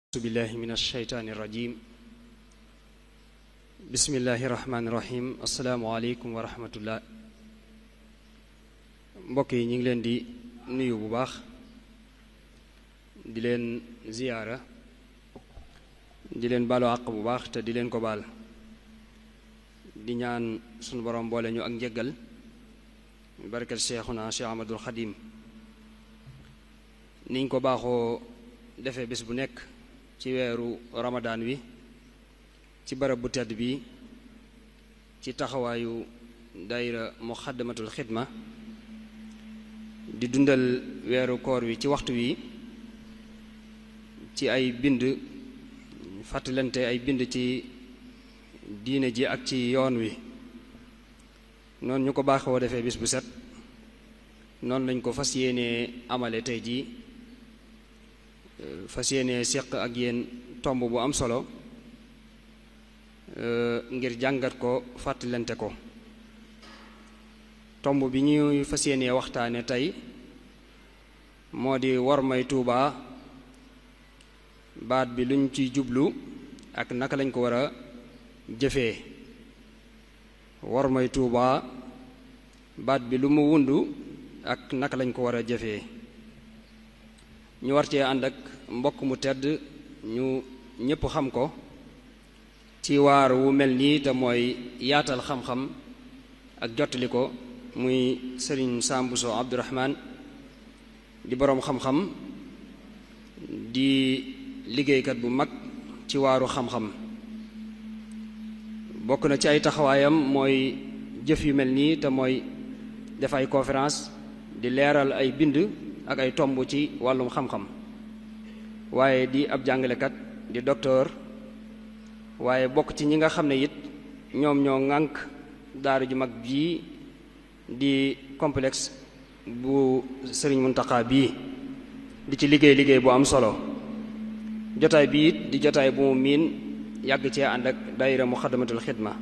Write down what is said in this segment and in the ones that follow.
أعوذ بالله من الشيطان الرجيم بسم الله الرحمن الرحيم السلام عليكم ورحمة الله mbokk yi ñu ngi leen di nuyu bu baax di leen ziyaara di leen baalu àq bu baax te di leen ko baal di ñaan sunu borom boole ñu ak njëggal barkat Cheikhuna Cheikh Ahmadul Xadim niñ ko baaxoo defee bés bu nekk ci weeru ramadaan wi ci barab bu tedd bi ci taxawaayu daayira muxaddamatul xidma di dundal weeru koor wi ci waxtu wi ci ay bind fàttalante ay bind ci diine ji ak ci yoon wi noonu ñu ko baaxoo defee bis bu set noonu lañ ko fas yéenee amale tey jii fas yéene seq ak yéen tomb bu am solo ngir jàngat ko fàttalante ko tomb bi ñuy fas yéene waxtaane tey moo di wormay Tuuba baat bi luñ ci jublu ak naka lañ ko war a jëfee wormay Tuuba baat bi lu mu wundu ak naka lañ ko war a jëfee ñu war cee ànd ak mbokk mu tedd ñu ñépp xam ko ci waar wu mel nii te mooy yaatal xam-xam ak jottali ko muy sëriñ Sam Bousso Abdourahmane di boroom xam-xam di liggéeykat bu mag ci waaru xam-xam bokk na ci ay taxawaayam mooy jëf yu mel nii te mooy def ay conférence di leeral ay bind ak ay tomb ci wàllum xam-xam waaye di ab jàngalekat di docteur waaye bokk ci ñi nga xam ne it ñoom ñoo ŋànk daara ju mag bii di complexe bu Sëriñ Muntaxa bii di ci liggéey bu am solo jotaay bi it di jotaay bu mu miin yàgg cee ànd ak daayira muxaddamatul xidma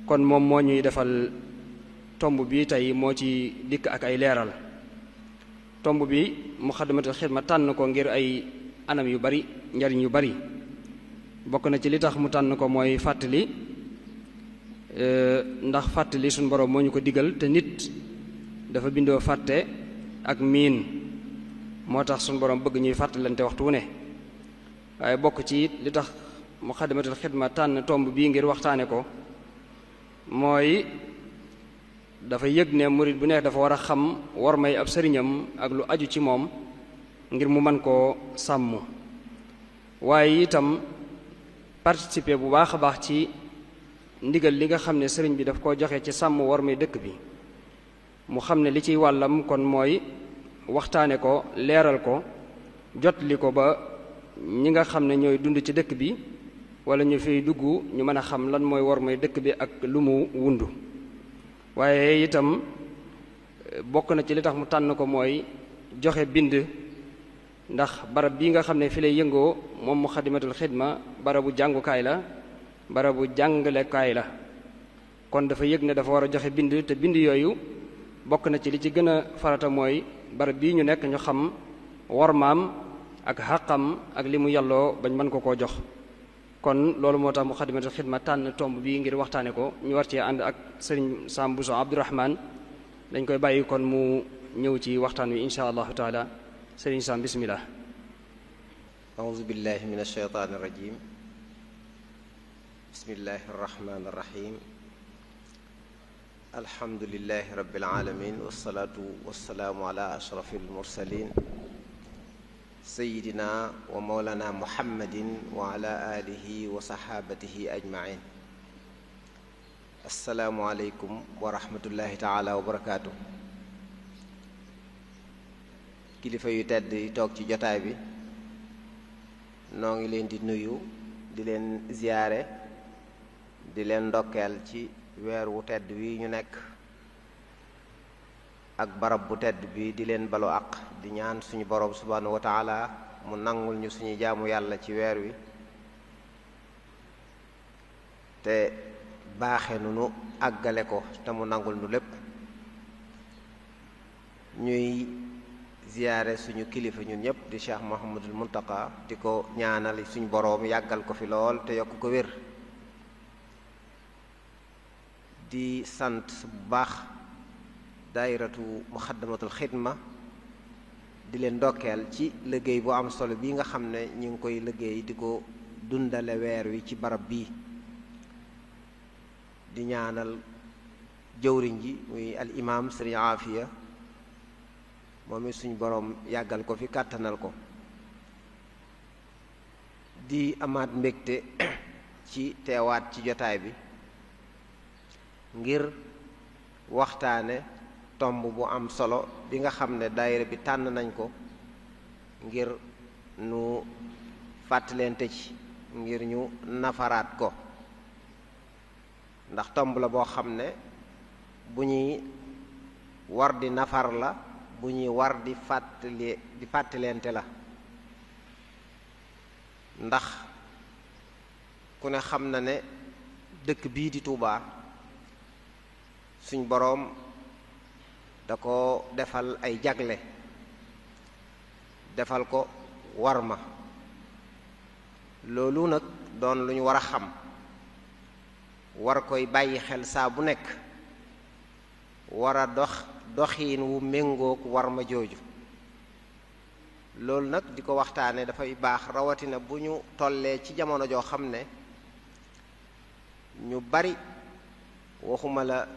kon moom moo ñuy defal tomb bi tey moo ci dikk ak ay leeral tomb bi muxaddamatul xidma tànn ko ngir ay anam yu bari njariñ yu bari bokk na ci li tax mu tànn ko mooy fàttali ndax fàttali suñu borom moo ñu ko digal te nit dafa bindoo fàtte ak miin moo tax suñu borom bëgg ñuy fàttalante waxtu wu ne waaye bokk ci it li tax muxaddamatul xidma tànn tomb bii ngir waxtaane ko mooy dafa yëg ne murit bu nekk dafa war a xam war may ab sëriñam ak lu aju ci moom ngir mu mën koo sàmm waaye itam participer bu baax a baax ci ndigal li nga xam ne sëriñ bi daf koo joxe ci sàmm war may dëkk bi mu xam ne li ciy wàllam kon mooy waxtaane ko leeral ko jotli ko ba ñi nga xam ne ñooy dund ci dëkk bi wala ñu fiy dugg ñu mën a xam lan mooy war may dëkk bi ak lu mu wundu waaye itam bokk na ci li tax mu tànn ko mooy joxe bind ndax barab bii nga xam ne fi lay yëngoo moom muxaddamatul xidma barabu jàngukaay la barabu jàngalekaay la kon dafa yëg ne dafa war a joxe bind te bind yooyu bokk na ci li ci gën a farata mooy barab bii ñu nekk ñu xam wormaam ak xàqam ak li mu yàlloo bañ mën ko koo jox kon loolu moo tax muxaddamatul xidma tànn tomb bii ngir waxtaane ko ñu war cee ànd ak sëriñ Sam Bousso Abdourahmane dañ koy bàyyi kon mu ñëw ci waxtaan wi insha allahu taala sëriñ Sam bismillah أعوذ بالله من الشيطان الرجيم بسم الله الرحمن الرحيم الحمد لله رب العالمين والصلاة والسلام على أشرف المرسلين سيدنا ومولانا محمد وعلى آله وصحابته أجمعين السلام عليكم ورحمة الله تعالى وبركاته kilifa yu tedd yi toog ci jotaay bi noo ngi leen di nuyu di leen ziyaare di leen ndokkeel ci weer wu tedd wi ñu nekk ak barab bu tedd bi di leen balu àq di ñaan suñu boroom subhaanahu wa taala mu nangul ñu suñu jaamu yàlla ci weer wi te baaxe nu nu àggale ko te mu nangul nu lépp ñuy ziyaare suñu kilifa ñun ñëpp di Cheikh Mouhamadul Muntaqa di ko ñaanal suñu boroom yàggal ko fi lool te yokk ko wér. di sant bu baax daayiratu muxaddamatul xidma di leen ndokkeel ci liggéey bu am solo bi nga xam ne ñu ngi koy liggéey di ko dundale weer wi ci barab bii. di ñaanal jëwriñ ji muy al imam sëriñ Aafiya moom it suñu boroom yàggal ko fi kàttanal ko. di amaat mbégte ci teewaat ci jotaay bi ngir waxtaane tomb bu am solo bi nga xam ne daayira bi tànn nañ ko ngir nu fàttalente ci ngir ñu nafaraat ko, ndax tomb la boo xam ne bu ñuy war di nafar la, bu ñuy war di fàttalente la. ndax ku ne xam na ne dëkk bii di Tuubaa suñ boroom da ko defal ay jagle, defal ko warma. loolu nag doon lu ñu war a xam, war koy bàyyi xel saa bu nekk, war a doxiin wu méngoog warma jooju. loolu nag di ko waxtaane dafay baax, rawatina bu ñu tollee ci jamono joo xam ne ñu bari waxuma la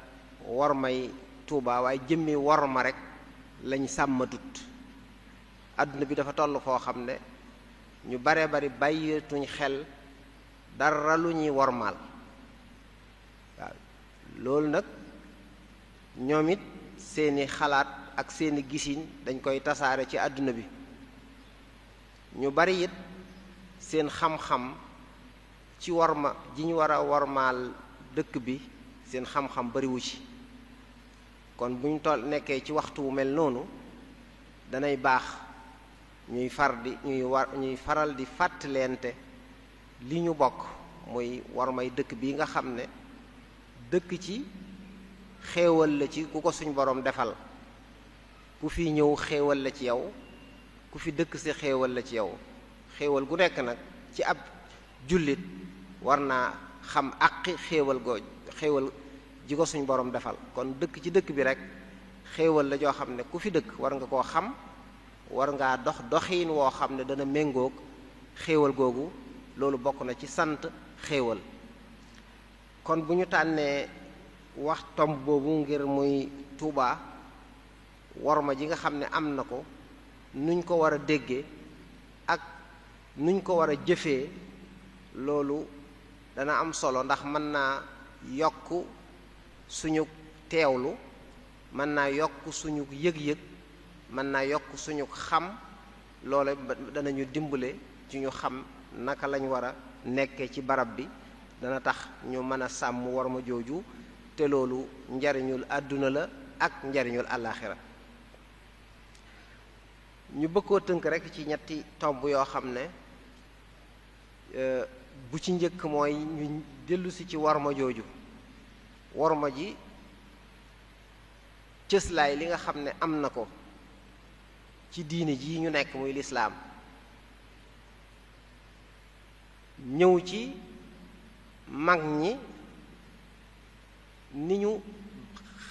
wormay Tuuba waaye jëmmi worma rek lañ sàmmatut. àdduna bi dafa toll foo xam ne ñu bare bari bàyyeetuñ xel dara lu ñuy wormaal. waaw loolu nag ñoom it seeni xalaat ak seeni gisin dañ koy tasaare ci àdduna bi. ñu bari it seen xam-xam ci worma ji ñu war a wormaal dëkk bi seen xam-xam bariwu ci. kon bu ñu nekkee ci waxtu wu mel noonu danay baax ñuy faral di fàttalente li ñu bokk muy wormay dëkk bi nga xam ne dëkk ci xéewal la ci ku ko suñ boroom defal. ku fi ñëw xéewal la ci yow, ku fi dëkk si xéewal la ci yow. xéewal gu nekk nag ci ab jullit war naa xam àqi xéewal ji ko suñ borom defal. kon dëkk ci dëkk bi rek xéewal la joo xam ne ku fi dëkk war nga koo xam, war ngaa doxiin woo xam ne dana méngoog xéewal googu. loolu bokk na ci sant xéewal. kon bu ñu tànnee wax tomb boobu ngir muy Tuubaa, worma ji nga xam ne am na ko, nuñ ko war a déggee ak nuñ ko war a jëfee, loolu dana am solo, ndax mën naa yokk suñu teewlu, mën naa yokk suñu yëg-yëg, mën naa yokk suñu xam. loole danañu dimbale ci ñu xam naka lañ war a nekkee ci barab bi, dana tax ñu mën a sàmm worma jooju, te loolu njariñul àdduna la ak njariñul àllaaxira. ñu bëggoo tënk rekk ci ñetti tomb yoo xam ne bu ci njëkk mooy ñu dellusi ci worma jooju. worma ji cëslaay li nga xam ne am na ko ci diine ji ñu nekk muy lislaam, ñëw ci mag ñi ni ñu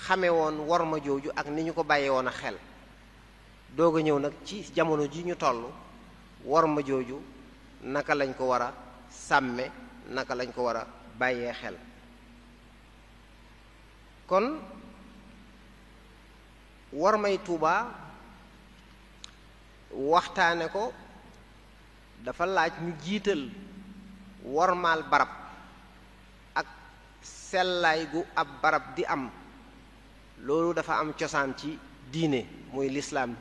xame woon worma jooju ak ni ñu ko bàyyee woon a xel, doog a ñëw nag ci jamono ji ñu toll worma jooju naka lañ ko war a sàmme, naka lañ ko war a bàyyee xel. kon wormay Tuubaa waxtaane ko dafa laaj ñu jiital wormaal barab ak sellaay gu ab barab di am. loolu dafa am cosaan ci diine muy lislaam.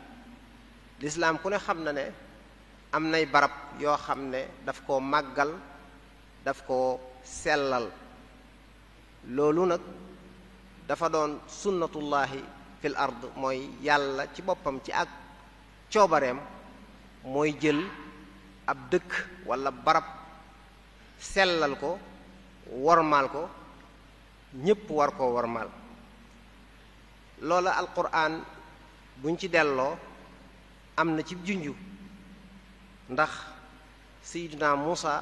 lislaam ku ne xam na ne am nay barab yoo xam ne daf koo màggal, daf koo sellal. loolu nag dafa doon sunnatullahi fil ard, mooy yàlla ci boppam ci ak coobareem mooy jël ab dëkk walla barab sellal ko, wormaal ko, ñépp war koo wormaal. loola alquran buñ ci delloo am na ci junju ndax Seydina Muusa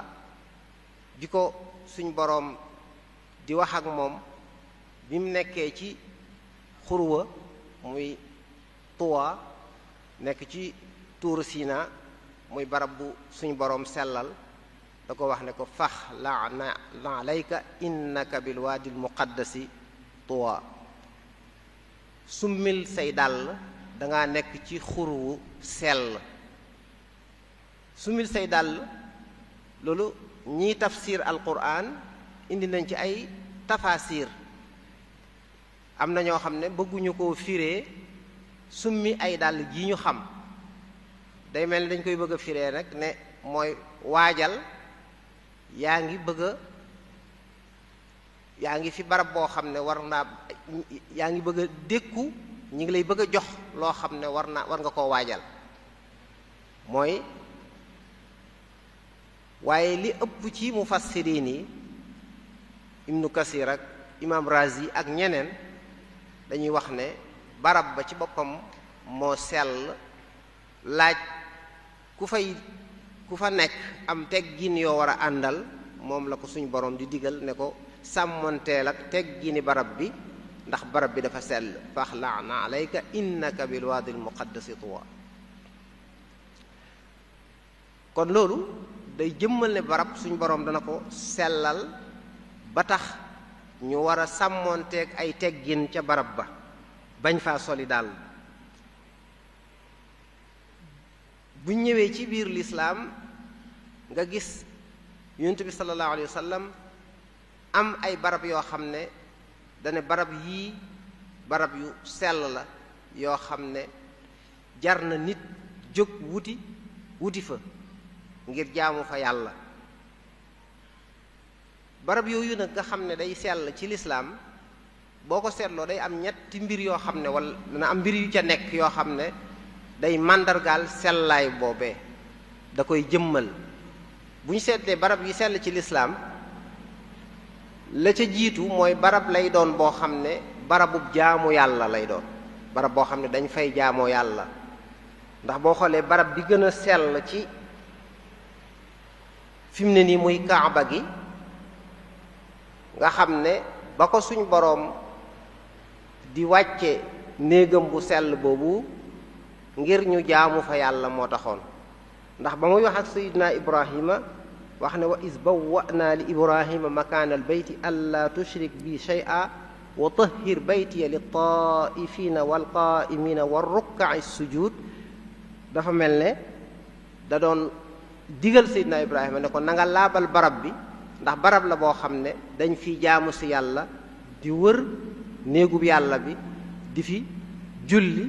bi ko suñ boroom di wax ak moom bi mu nekkee ci xurwa muy Tuwa nekk ci tuuru Sina muy barab bu suñ boroom sellal da ko wax ne ko fax la alayka innaka bil waadil muqaddasi Tuwa summil say dàll danga nekk ci xurwu sell summil say dàll loolu ñiy tafsir alquran indi nañ ci ay tafasir am na ñoo xam ne bëgguñu koo firee summi ay dàll ji ñu xam day mel ni dañ koy bëgg a firee rek ne mooy waajal yaa ngi fi barab boo xam ne yaa ngi bëgg a dékku ñi ngi lay bëgg a jox loo xam ne war nga koo waajal mooy waaye li ëpp ci mufassiriin yi Ibnu Kasir ak Imam Razi ak ñeneen dañuy wax ne barab ba ci boppam moo sell laaj ku fa nekk am teggin yoo war a àndal moom la ko suñ borom di digal ne ko sàmmonteel ak teggini barab bi ndax barab bi dafa sell faxla'na alayka innaka bil waadil muqaddasi tuwa kon loolu day jëmmal ne barab suñ borom dana ko sellal ba tax ñu war a sàmmoonteeg ay teggin ca barab ba bañ faa soli daal buñ ñëwee ci biir lislaam nga gis yonent bi sallallahu alayhi wa sallam am ay barab yoo xam ne dane barab yii barab yu sell la yoo xam ne jar na nit jóg wuti fa ngir jaamu fa yàlla barab yooyu nag nga xam ne day sell ci lislaam boo ko seetloo day am ñetti mbir yoo xam ne wala dana am mbir yu ca nekk yoo xam ne day màndargaal sellaay boobee da koy jëmmal bu ñu seetlee barab yi sell ci lislaam la ca jiitu mooy barab lay doon boo xam ne barabub jaamu yàlla lay doon barab boo xam ne dañ fay jaamoo yàlla ndax boo xoolee barab bi gën a sell ci fi mu ne nii muy kaaba gi nga xam ne ba ko suñ boroom di wàcce néegam bu sell boobu ngir ñu jaamu fa yàlla moo taxoon ndax ba muy wax ak sayidna ibrahima wax ne wa is bawwa'na li ibrahima makaana al bayti allaa tushrik bi shay'a wa tahhir baytiya lit taa'ifina wal qaa'imina war rukka'i sujud dafa mel ne da doon digal sayidna ibrahima ne ko na nga laabal barab bi ndax barab la boo xam ne dañ fi jaamu si yàlla di wër néegub yàlla bi di fi julli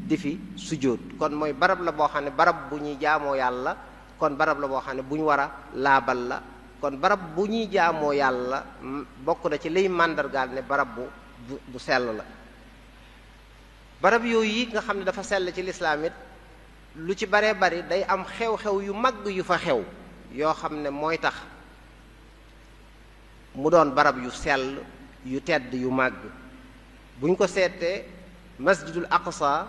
di fi sujjóot kon mooy barab la boo xam ne barab bu ñuy jaamoo yàlla kon barab la boo xam ne bu ñu war a laabal la kon barab bu ñuy jaamoo yàlla bokk na ci liy màndargaal ne barab bu sell la barab yooyu yi nga xam ne dafa sell ci lislaam it lu ci baree bari day am xew-xew yu mag yu fa xew yoo xam ne mooy tax mu doon barab yu sell yu tedd yu màgg buñ ko seetee masjidul aqsa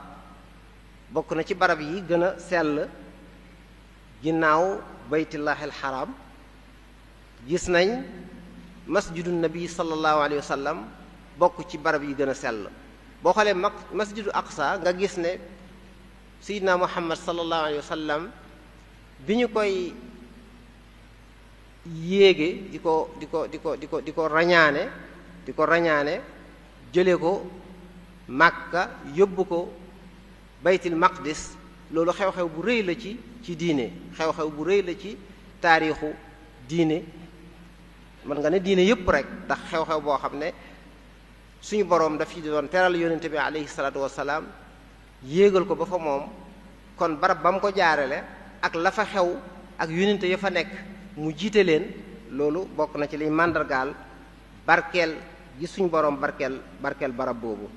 bokk na ci barab yi gën a sell ginnaaw baytullahil haram gis nañ masjidul nabi sallallahu alayhi wa sallam bokk ci barab yi gën a sell boo xoolee masjidul aqsa nga gis ne sayyidina muhammad sallallahu alayhi wa sallam bi ñu koy yéege di ko rañaane jële ko Makka yóbbu ko baytil maqdis loolu xew-xew bu rëy la ci diine xew-xew bu rëy la ci taarixu diine mën nga ne diine yépp rek ndax xew-xew boo xam ne suñu boroom daf ci doon teral yonente bi alayhi salaatu wassalaam yéegal ko ba fa moom kon barab ba mu ko jaarale ak la fa xew ak yonente ya fa nekk mu jiite leen loolu bokk na ci liy màndargaal barkeel gi suñu boroom barkeel barab boobu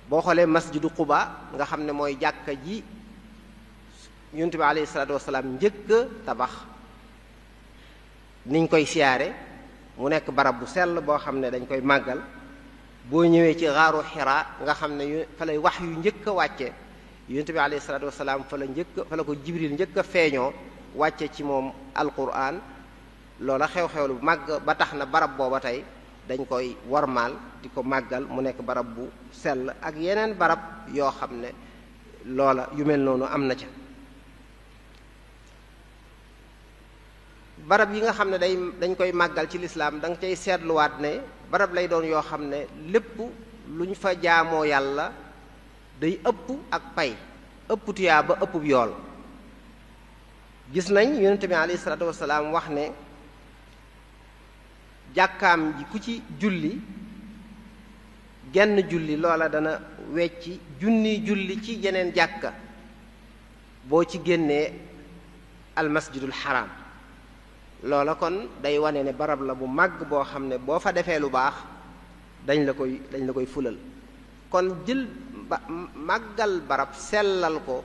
boo xoolee masjidu Quba nga xam ne mooy jàkka ji yonent bi alayhi salaatu wasalaam njëkk tabax niñ koy siyaare mu nekk barab bu sell boo xam ne dañ koy màggal boo ñëwee ci xaaru Xiraa nga xam ne fa lay wax yu njëkk a wàcce yonent bi alayhi salaatu wasalaam fa la ko jibril njëkk a feeñoo wàcce ci moom alquran. loola xew-xew lu màgg ba tax na barab booba tey dañ koy warmaal di ko màggal mu nekk barab bu sell ak yeneen barab yoo xam ne loola yu mel noonu am na ca. barab yi nga xam ne dañ koy màggal ci lislaam da nga cay seetluwaat ne barab lay doon yoo xam ne lépp lu ñu fa jaamoo yàlla day ëpp ak pay ëpp tuyaa ba ëpp yool. gis nañ yonente bi alayhi salaatu wasalaam wax ne jàkkaam ji ku ci julli genn julli loola dana wecci junni julli ci yeneen jàkka boo ci génnee almasjidul haram. loola kon day wane ne barab la bu màgg boo xam ne boo fa defee lu baax dañ la koy fulal. kon jël màggal barab sellal ko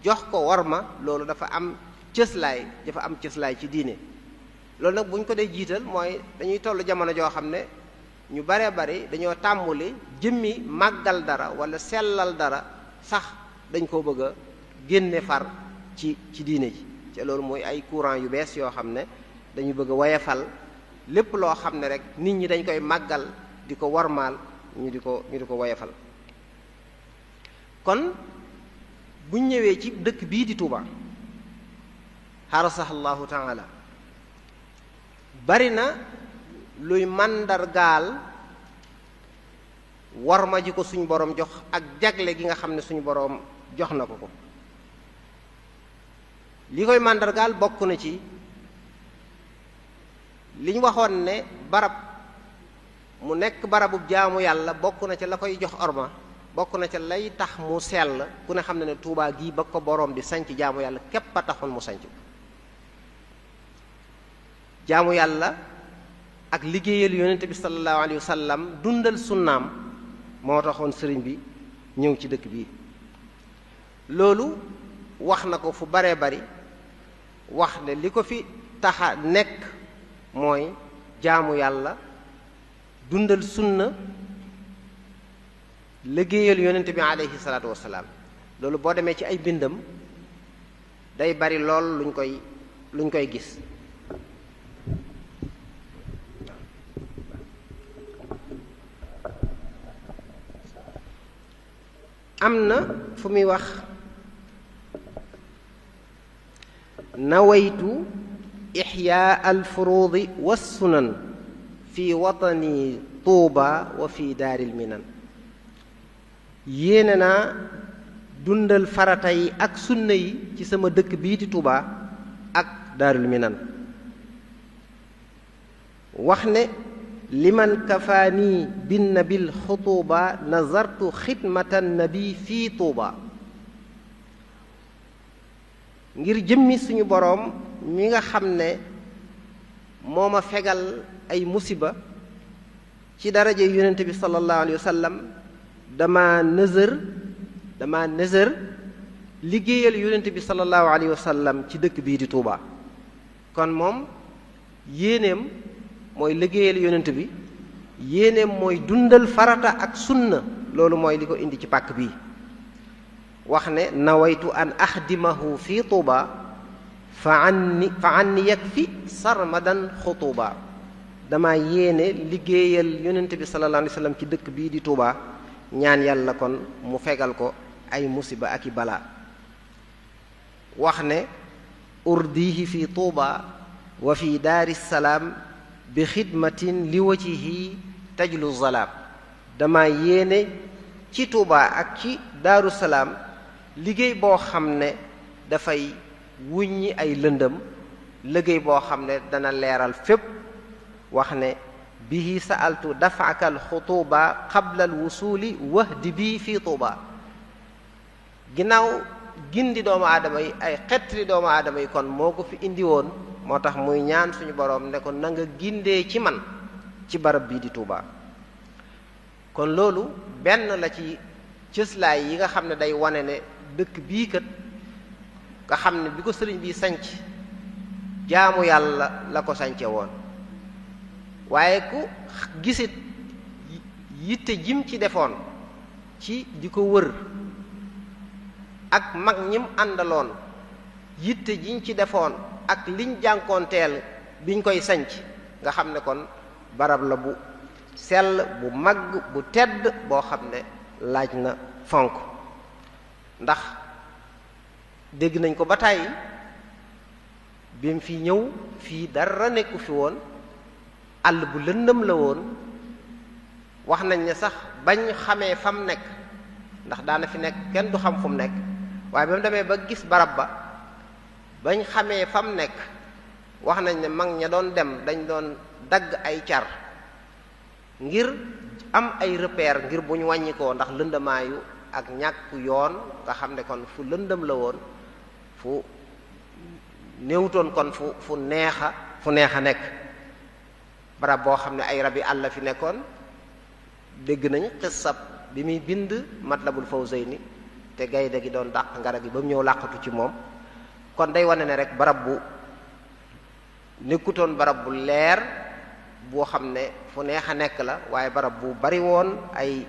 jox ko worma loolu dafa am cëslaay ci diine. loolu nag bu ñu ko dee jiital mooy dañuy toll jamono joo xam ne ñu baree bari dañoo tàmbuli jëmmi màggal dara wala sellal dara sax dañ koo bëgg a génne far ci diine ji. te loolu mooy ay courant yu bees yoo xam ne dañu bëgg a woyefal lépp loo xam ne rek nit ñi dañ koy màggal di ko warmaal ñu di ko woyefal. kon buñ ñëwee ci dëkk bii di Touba xarasahallahu taala bari na luy màndargaal warma ji ko suñu boroom jox ak jagle gi nga xam ne suñu boroom jox na ko. li koy màndargaal bokk na ci liñ waxoon ne barab mu nekk barabub jaamu yàlla bokk na ca la koy jox orma bokk na ca lay tax mu sell ku ne xam ne ne Tuubaa gii ba ko boroom di sanc jaamu yàlla képp a taxoon mu sanc jaamu yàlla ak liggéeyal yonent bi sallallahu alayhi wa sallam dundal sunnaam moo taxoon sëriñ bi ñëw ci dëkk bii. loolu wax na ko fu baree bari wax ne li ko fi taxa nekk mooy jaamu yàlla dundal sunna liggéeyal yonent bi alayhi salaatu wassalaam. loolu boo demee ci ay bindam day bari lool luñ koy gis. am na fu muy wax nawaytu ixyaa alfuruudi wassunan fi watani tuuba wa fi daaril minan. yéene naa dundal farata yi ak sunna yi ci sama dëkk bii di Tuuba ak daarul minan. wax ne liman kafaanii binnabil xutuuba nazartu xidmatan nabi fii Tuuba. ngir jëmmi suñu boroom mi nga xam ne moo ma fegal ay musiba ci daraja yonent bi sallallahu alayhi wa sallam dama nëzër liggéeyal yonent bi sallallahu alayhi wa sallam ci dëkk bii di Tuuba. kon moom yéeneem mooy liggéeyal yonent bi yéeneem mooy dundal farata ak sunna. loolu mooy li ko indi ci pàkk bii. wax ne nawaytu an axdimahu fi Tuuba fa anni yakfi sarmadan xutuuba. dama yéene liggéeyal yonent bi sallallahu alayhi wa sallam ci dëkk bii di Tuuba ñaan yàlla kon mu fegal ko ay musiba ak i balaa. wax ne urdihi fi Tuuba wa fi daari salaam bi xidmatin li wajhihi tajlu zalaam. dama yéene ci Tuuba ak ci daaru salaam liggéey boo xam ne dafay wuññi ay lëndëm liggéey boo xam ne dana leeral fépp. wax ne bihi sa'altu daf'aka al-xutuuba qabla al-wusuli wahdi bii fii Tuuba. ginnaaw gindi doomu aadama yi ay xettali doomu aadama yi kon moo ko fi indi woon moo tax muy ñaan suñu boroom ne ko na nga gindee ci man ci barab bii di Tuuba. kon loolu benn la ci cëslaay yi nga xam ne day wane ne dëkk bii kat nga xam ne bi ko sëriñ bi sanc jaamu yàlla la ko sance woon. waaye ku gisit yitte jim ci defoon ci di ko wër ak mag ñim àndaloon yitte jiñ ci defoon ak liñ jànkoonteel biñ koy sanc nga xam ne kon barab la bu sell bu mag bu tedd boo xam ne laaj na fonk ndax dégg nañ ko ba tàyyi bi mu fi ñëw fii dara nekku fi woon àll bu lëndëm la woon wax nañ ne sax bañ xamee fam nekk ndax daana fi nekk kenn du xam fu mu nekk waaye ba mu demee ba gis barab ba bañ xamee fam nekk wax nañ ne mag ña doon dem dañ doon dagg ay car ngir am ay repère ngir bu ñu wàññi ko ndax lëndamaayu ak ñàkk yoon nga xam ne kon fu lëndëm la woon fu néewutoon kon fu neex a nekk barab boo xam ne ay rabi àll fi nekkoon dégg nañ xissab bi muy bind Matlabul Fawzayni te gaynde gi doon dàq ngara gi ba mu ñëw làqatu ci moom kon day wane ne rek barab bu nekkutoon barab bu leer boo xam ne fu neex a nekk la waaye barab bu bari woon ay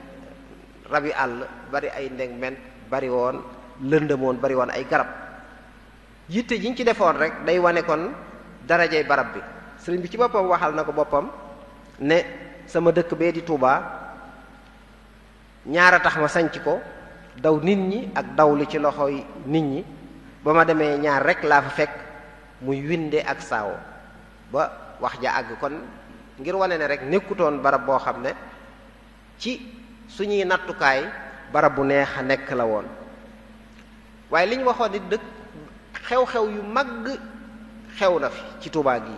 rabi àll bari ay ndegment bari woon lëndëmoon bari woon ay garab yitte jiñ ci defoon rek day wane kon darajay barab bi sëriñ bi ci boppam waxal na ko boppam ne sama dëkk bee di Touba ñaara tax ma sanc ko daw nit ñi ak daw li ci loxoy nit ñi ba ma demee ñaar rek laa fa fekk muy winde ak saawo ba wax ja àgg kon ngir wane ne rek nekkutoon barab boo xam ne ci suñuy nattukaay barab bu neex a nekk la woon waaye li ñu waxoon ni dëkk xew-xew yu mag xew na fi ci Touba gi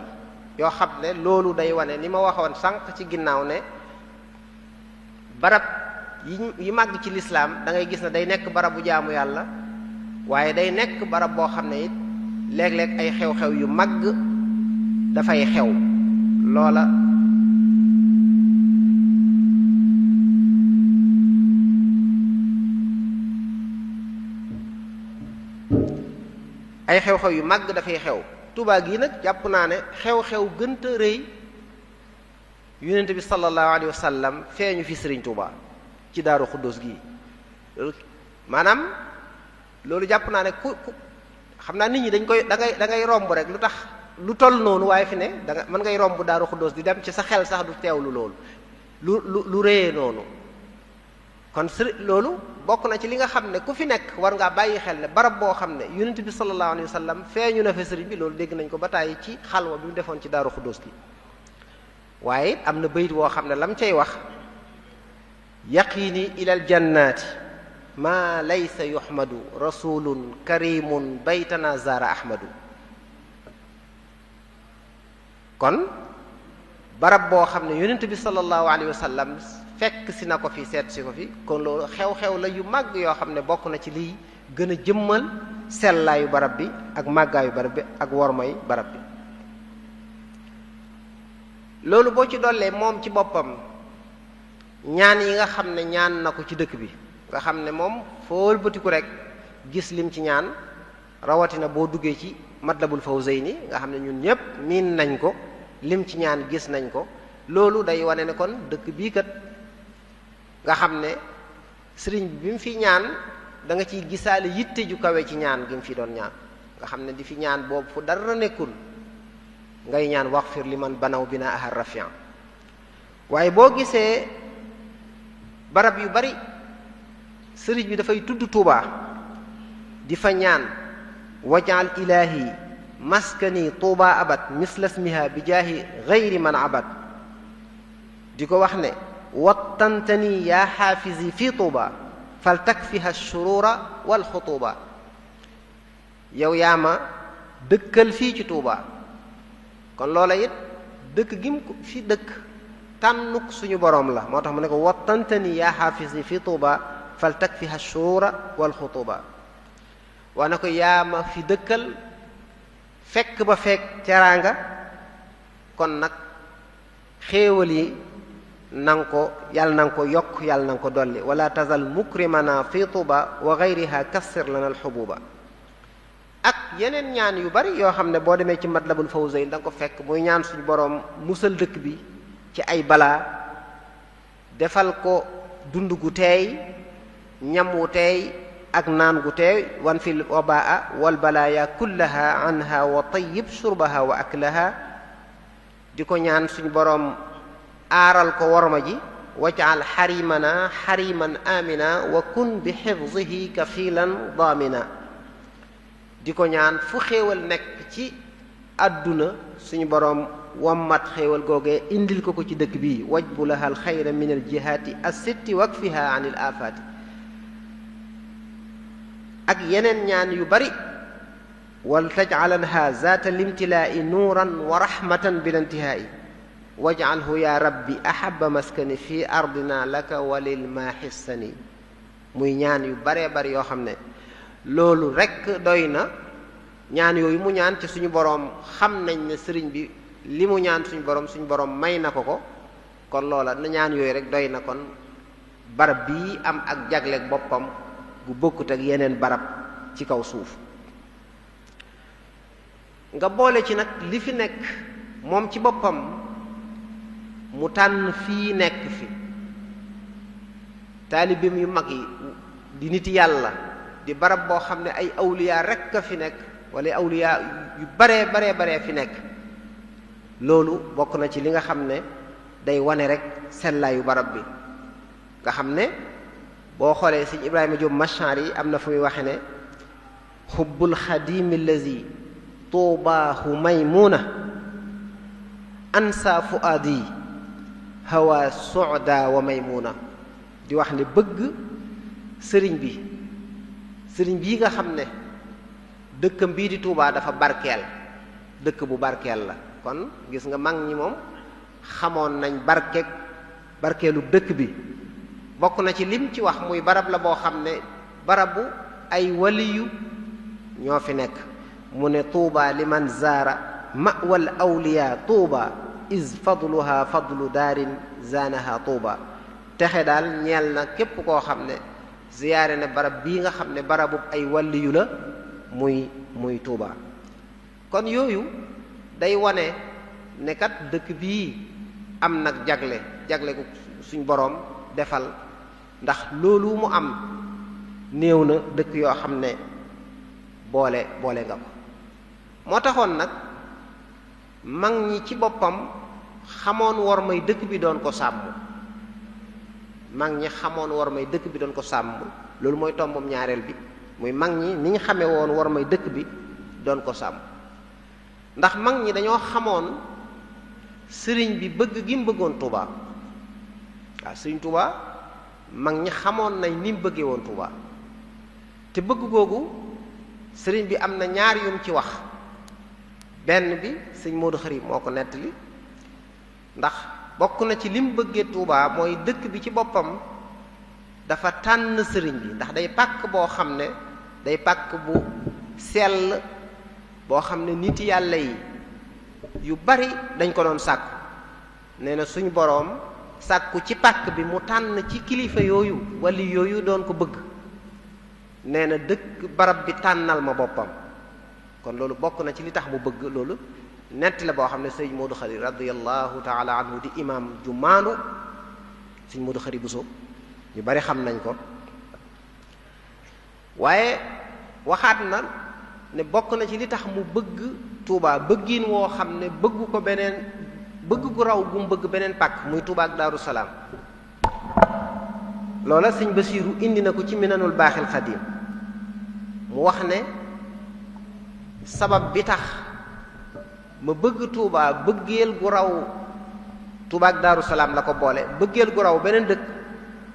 yoo xam ne loolu day wane ni ma waxoon sànq ci ginnaaw ne barab yi màgg ci lislaam da ngay gis ne day nekk barab bu jaamu yàlla waaye day nekk barab boo xam ne it léeg-léeg ay xew-xew yu màgg dafay xew loola ay xew-xew yu màgg dafay xew Tuubaa gii nag jàpp naa ne xew-xew gënta rëy yonent bi sallallahu alayhi wa sallam feeñu fi Sëriñ Tuubaa ci Daaru Xuddoos gii maanaam loolu jàpp naa ne ku xam naa nit ñi dañ koy da ngay romb rek lu tax lu toll noonu waaye fi ne da nga mën ngay romb Daaru Xuddoos di dem ci sa xel sax du teewlu loolu lu réyee noonu kon loolu bokk na ci li nga xam ne ku fi nekk war ngaa bàyyi xel ne barab boo xam ne yonent bi sallallahu alayhi wa sallam feeñu na fa sëriñ bi loolu dégg nañ ko ba tàyyi ci xalwa bi mu defoon ci Daaru Xuddoos gi waaye am na bayit woo xam ne lam cay wax yaqini ilal jannaati maa laysa yuhmadu rasulun karimun baytana zara ahmadu kon barab boo xam ne yonent bi sallallahu alayhi wa sallam fekk si na ko fi seet si ko fi kon loolu xew-xew la yu màgg yoo xam ne bokk na ci liy gën a jëmmal sellaayu barab bi ak màggaayu barab bi ak wormay barab bi loolu boo ci dollee moom ci boppam ñaan yi nga xam ne ñaan na ko ci dëkk bi nga xam ne moom foo wëlbatiku rek gis lim ci ñaan rawatina boo duggee ci Matlabul Fawzayni nga xam ne ñun ñépp miin nañ ko lim ci ñaan gis nañ ko loolu day wane ne kon dëkk bii kat nga xam ne sëriñ bi mu fi ñaan da nga ciy gisaale yitte ju kawe ci ñaan gi mu fi doon ñaan nga xam ne di fi ñaan boobu fu dara nekkul ngay ñaan waxfir li man banaw bina ahar rafian waaye boo gisee barab yu bari sëriñ bi dafay tudd Tuubaa di fa ñaan wajal ilahi maskani Tuubaa abad mislasmiha bi jaahi gayri man abad di ko wax ne wattantani yaa xaafisi fi Tuubaa fal takfiha shurura wal xutuuba yow yaa ma dëkkal fii ci Tuubaa kon loola it dëkk gi mu fi dëkk tànnuk suñu boroom la moo tax mu ne ko wattantani yaa xaafisi fi Tuubaa fal takfiha shurura wal xutuuba wax na ko yaa ma fi dëkkal fekk ba fekk teraanga kon nag xéewal yi nanga ko yàlla na nga ko yokk yàlla na nga ko dolli wala tazal mukrimana fi Tuuba wa gayriha kassir lana alxububa ak yeneen ñaan yu bari yoo xam ne boo demee ci Matlabul Fawzayni da nga ko fekk muy ñaan suñu boroom musal dëkk bi ci ay balaa defal ko dund gu teey ñam wu teey ak naan gu teey wan fil wabaa wal balaaya kullaha anha wa tayyib shurbaha wa aklaha di ko ñaan suñu boroom aaral ko worma ji waj'al xarimana xariman amina wa kun bi xifzihi kafilan daamina di ko ñaan fu xéewal nekk ci àdduna suñu boroom wammat xéewal googee indil ko ci dëkk bii wajbu laha al xayra min al jihaati as-sitti wakfiha an il afaati ak yeneen ñaan yu bari wal tajcalanha zaata limtilaa'i nuuran wa rahmatan bila intihaa'i wajcalhu ya rabbi ahaba maskani fi ardina laka walil maaxissani muy ñaan yu baree bari yoo xam ne loolu rekk doy na ñaan yooyu mu ñaan ci suñu boroom xam nañ ne sëriñ bi li mu ñaan suñu boroom may na ko kon loola na ñaan yooyu rek doy na kon barab bii am ak jagleeg boppam gu bokkut ak yeneen barab ci kaw suuf nga boole ci nag li fi nekk moom ci boppam mu tànn fii nekk fi taalibeem yu mag yi di nit yàlla di barab boo xam ne ay awliya rekk a fi nekk wala awliya yu baree fi nekk loolu bokk na ci li nga xam ne day wane rek sellaayu barab bi nga xam ne boo xoolee sëñ Ibrahima Jóob Machari yi am na fu muy waxe ne xubbul xadimi allazi tuubaahu maymuna ansa fuaadi hawa suda wa maymuna di wax ne bëgg sëriñ bii nga xam ne dëkkam bii di Tuubaa dafa barkeel dëkk bu barkeel la kon gis nga mag ñi moom xamoon nañ barkeelu dëkk bi bokk na ci lim ci wax muy barab la boo xam ne barabu ay waliyu ñoo fi nekk mu ne tuuba liman zaara ma'wal awliya tuuba is fadluha fadlu daarin zaanaha tuuba texe daal ñeel na képp koo xam ne ziyaare ne barab bii nga xam ne barabu ay waliyu la muy tuuba kon yooyu day wane ne kat dëkk bii am nag jagle ko suñ boroom defal ndax loolu mu am néew na dëkk yoo xam ne boole nga ko moo taxoon nag mag ñi ci boppam xamoon war may dëkk bi doon ko sàmm loolu mooy tombam ñaareel bi muy mag ñi ni ñu xamee woon war may dëkk bi doon ko sàmm ndax mag ñi dañoo xamoon sëriñ bi bëgg gi mu bëggoon Tuubaa waaw sëriñ Tuubaa mag ñi xamoon nañ ni mu bëggee woon Tuubaa te bëgg googu sëriñ bi am na ñaar yum ci wax benn bi sëñ Moodu Xari moo ko nettali ndax bokk na ci li mu bëggee Tuubaa mooy dëkk bi ci boppam dafa tànn sëriñ bi ndax day pàkk boo xam ne day pàkk bu sell boo xam ne nit yàlla yi yu bari dañ ko doon sàkku nee na suñ boroom sàkku ci pàkk bi mu tànn ci kilifa yooyu wala yooyu doon ko bëgg nee na dëkk barab bi tànnal ma boppam kon loolu bokk na ci li tax mu bëgg loolu nett la boo xam ne sëñ Moodu Xari radiyallahu taala anhu di imam ju maandu sëñ Moodu Xari Buso ñu bari xam nañ ko waaye waxaat na ne bokk na ci li tax mu bëgg Tuubaa bëggiin woo xam ne bëgg ko beneen bëgg gu raw gu mu bëgg beneen pàkk muy Tuubaa ak Daaru Salaam loola sëñ Basiiru indi na ko ci Minanul Baaxil Xadiim mu wax ne sabab bi tax ma bëgg Tuubaa bëggeel gu raw Tuubaa ak Daaru Salaam la ko boole bëggeel gu raw beneen dëkk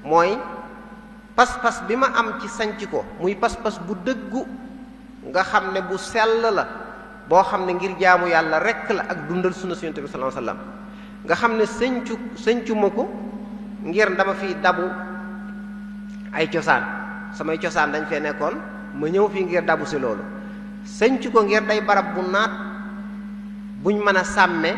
mooy pas-pas bi ma am ci sanc ko muy pas-pas bu dëggu nga xam ne bu sell la boo xam ne ngir jaamu yàlla rekk la ak dundal sunna Yonent bi sallallahu alayhi wasallam nga xam ne sëncu ma ko ngir dama fiy dabu ay cosaan samay cosaan dañ fee nekkoon ma ñëw fii ngir dabu si loolu sëncu ko ngir day barab bu naat buñ mën a sàmme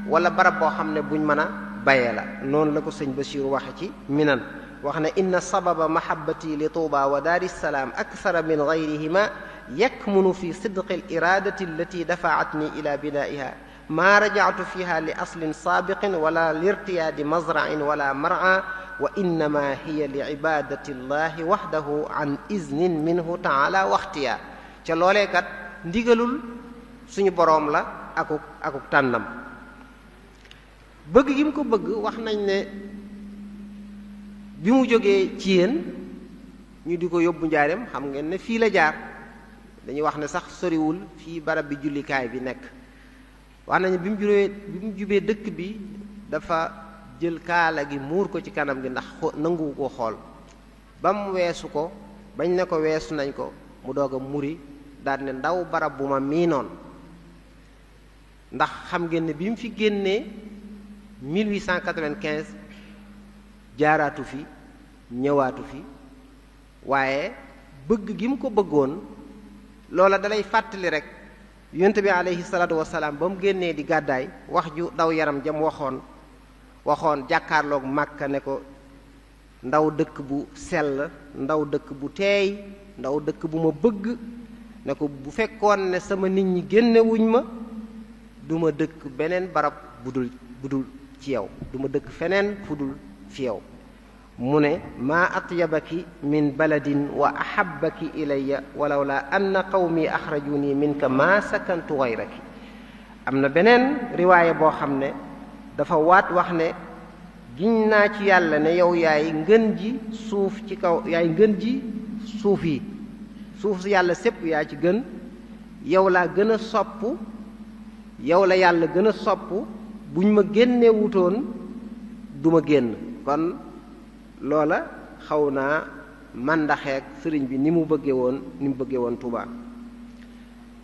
wala barab boo xam ne buñ mën a bayee la noonu la ko sëñ Basiiru waxe ci Minan wax ne inna sababa mahabbati li Tuuba wa daari salaam akthara min gayrihima yakmunu fi sidqi al iradati allati dafaatni ila binaiha ma rajactu fiha li aslin saabiqin wala lirtiyaadi mazracin wala mar'a wa innama hiya li ibadati llahi waxdahu an iznin minhu taala waxtiya ca loolee kat ndigalul suñu boroom la akuk tànnam. bëgg gi mu ko bëgg wax nañ ne bi mu jógee ci yéen ñu di ko yóbbu njaareem xam ngeen ne fii la jaar, dañuy wax ne sax soriwul fii barab bi jullikaay bi nekk. wax nañu bi mu jubee dëkk bi dafa jël kaala gi muur ko ci kanam gi ndax nanguwu ko xool ba mu weesu ko, bañ ne ko weesu nañ ko mu doog a muri daal ne ndaw barab bu ma miinoon. ndax xam ngeen ne bi mu fi génnee 1895 jaaraatu fi ñëwaatu fi, waaye bëgg gi mu ko bëggoon loola dalay fàttali rek yonent bi aleyhi salaatu wasalaam ba mu génnee di gàddaay wax ju daw yaram jam waxoon jàkkaarloog Màkka ne ko ndaw dëkk bu sell, ndaw dëkk bu teey, ndaw dëkk bu ma bëgg, ne ko bu fekkoon ne sama nit ñi génnewuñ ma duma dëkk beneen barab budul ci yow, duma dëkk feneen fudul fi yow. mu ne maa atyabaki min baladin wa ahabbaki ilayya walaw la anna qawmi axrajuni minka ma sakantu gayraki. am na beneen riwaaya boo xam ne dafa waat wax ne giñ naa ci yàlla ne yow yaay ngën ji suuf ci kaw, yaay ngën ji suuf yi, suuf si yàlla sépp yaa ci gën, yow laa gën a sopp, yow la yàlla gën a sopp, buñ ma génnee wutoon du ma génn. kon loola xaw naa màndaxeek sëriñ bi ni mu bëggee woon Tuubaa.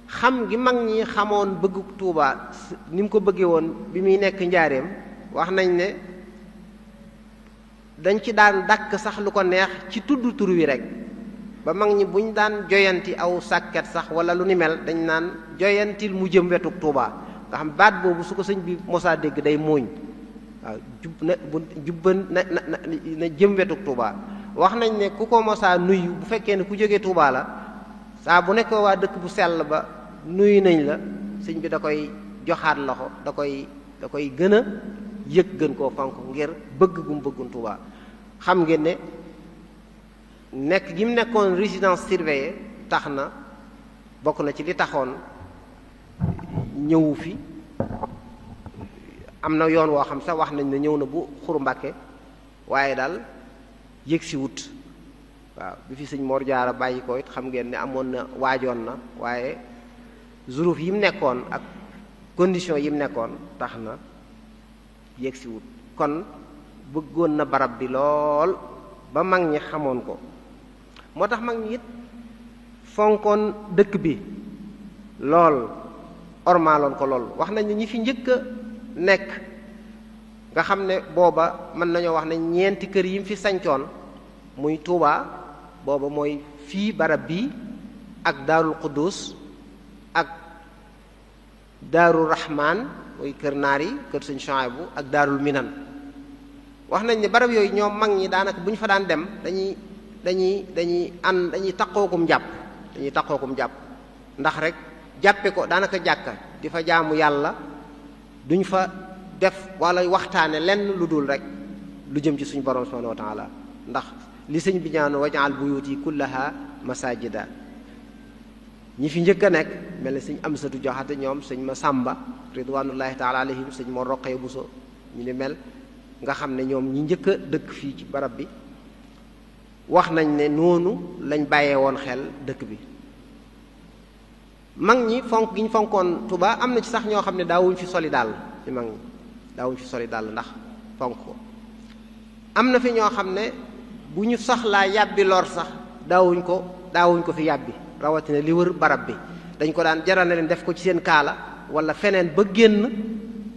xam gi mag ñi xamoon bëggu Tuubaa ni mu ko bëggee woon bi muy nekk njaareem wax nañ ne dañ ci daan dàkk sax lu ko neex ci tudd tur wi rek, ba mag ñi buñ daan joyanti aw sàkket sax wala lu ni mel dañ naan joyantil mu jëm wetu Tuubaa, nga xam baat boobu su ko sëñ bi mosaa dégg day muuñ. waaw na jëm wetu Tuubaa. wax nañ ne ku ko mosaa nuyu bu fekkee ne ku jógee Tuubaa la, saa bu nekk waa dëkk bu sell ba nuyu nañ la, sëñ bi da koy joxaat loxo, da koy gën a yëg, gën koo fonk ngir bëgg gu mu bëggun Tuubaa. xam ngeen ne nekk gi mu nekkoon résidence surveillée tax na bokk na ci li taxoon ñëwu fi. am na yoon woo xam sax wax nañ ne ñëw na bu Xuru Mbàkke waaye daal yëg si wut. waaw bi fi sëñ Mor Jaara bàyyi ko it xam ngeen ne amoon na waajoon na, waaye zuruf yi mu nekkoon ak condition yi mu nekkoon tax na yëg si wut. kon bëggoon na barab bi lool ba mag ñi xamoon ko, moo tax mag ñi it fonkoon dëkk bi lool, ormaaloon ko lool. wax nañ ne ñi fi njëkk a nekk nga xam ne booba mën nañoo wax ne ñeenti kër yi mu fi sañcoon muy Tuubaa booba mooy fii barab bii ak Daarul Quddus ak Daarul Rahmaan muy kër naar yi, kër Sëñ Suhaybu ak Daarul Minan. wax nañ ne barab yooyu ñoom mag ñi daanaka bu ñu fa daan dem dañuy taqookum jàpp, ndax rek jàppe ko daanaka jàkka di fa jaamu yàlla, duñ fa def wala waxtaane lenn lu dul rek lu jëm ci suñu borom subhanahu wa taala, ndax li sëñ bi ñaanu waj'al buyuti kullaha masajida. ñi fi njëkk a nekk mel ne sëñ Amsatu Jaxate, ñoom sëñ Masamba ridwanullahi taala alayhim, sëñ Mor Roqaya Buso, ñu ni mel, nga xam ne ñoom ñi njëkk a dëkk fii ci barab bi wax nañ ne noonu lañ bàyyee woon xel dëkk bi. mag ñi fonk gi ñu fonkoon Tuubaa am na ci sax ñoo xam ne daawuñ fi soli dàll, ci mag ñi daawuñ fi soli dàll ndax fonk ko. am na fi ñoo xam ne bu ñu soxlaa yàbbi lor sax daawuñ ko fi yàbbi, rawatina li wër barab bi dañ ko daan jaral na leen def ko ci seen kaala wala feneen ba génn,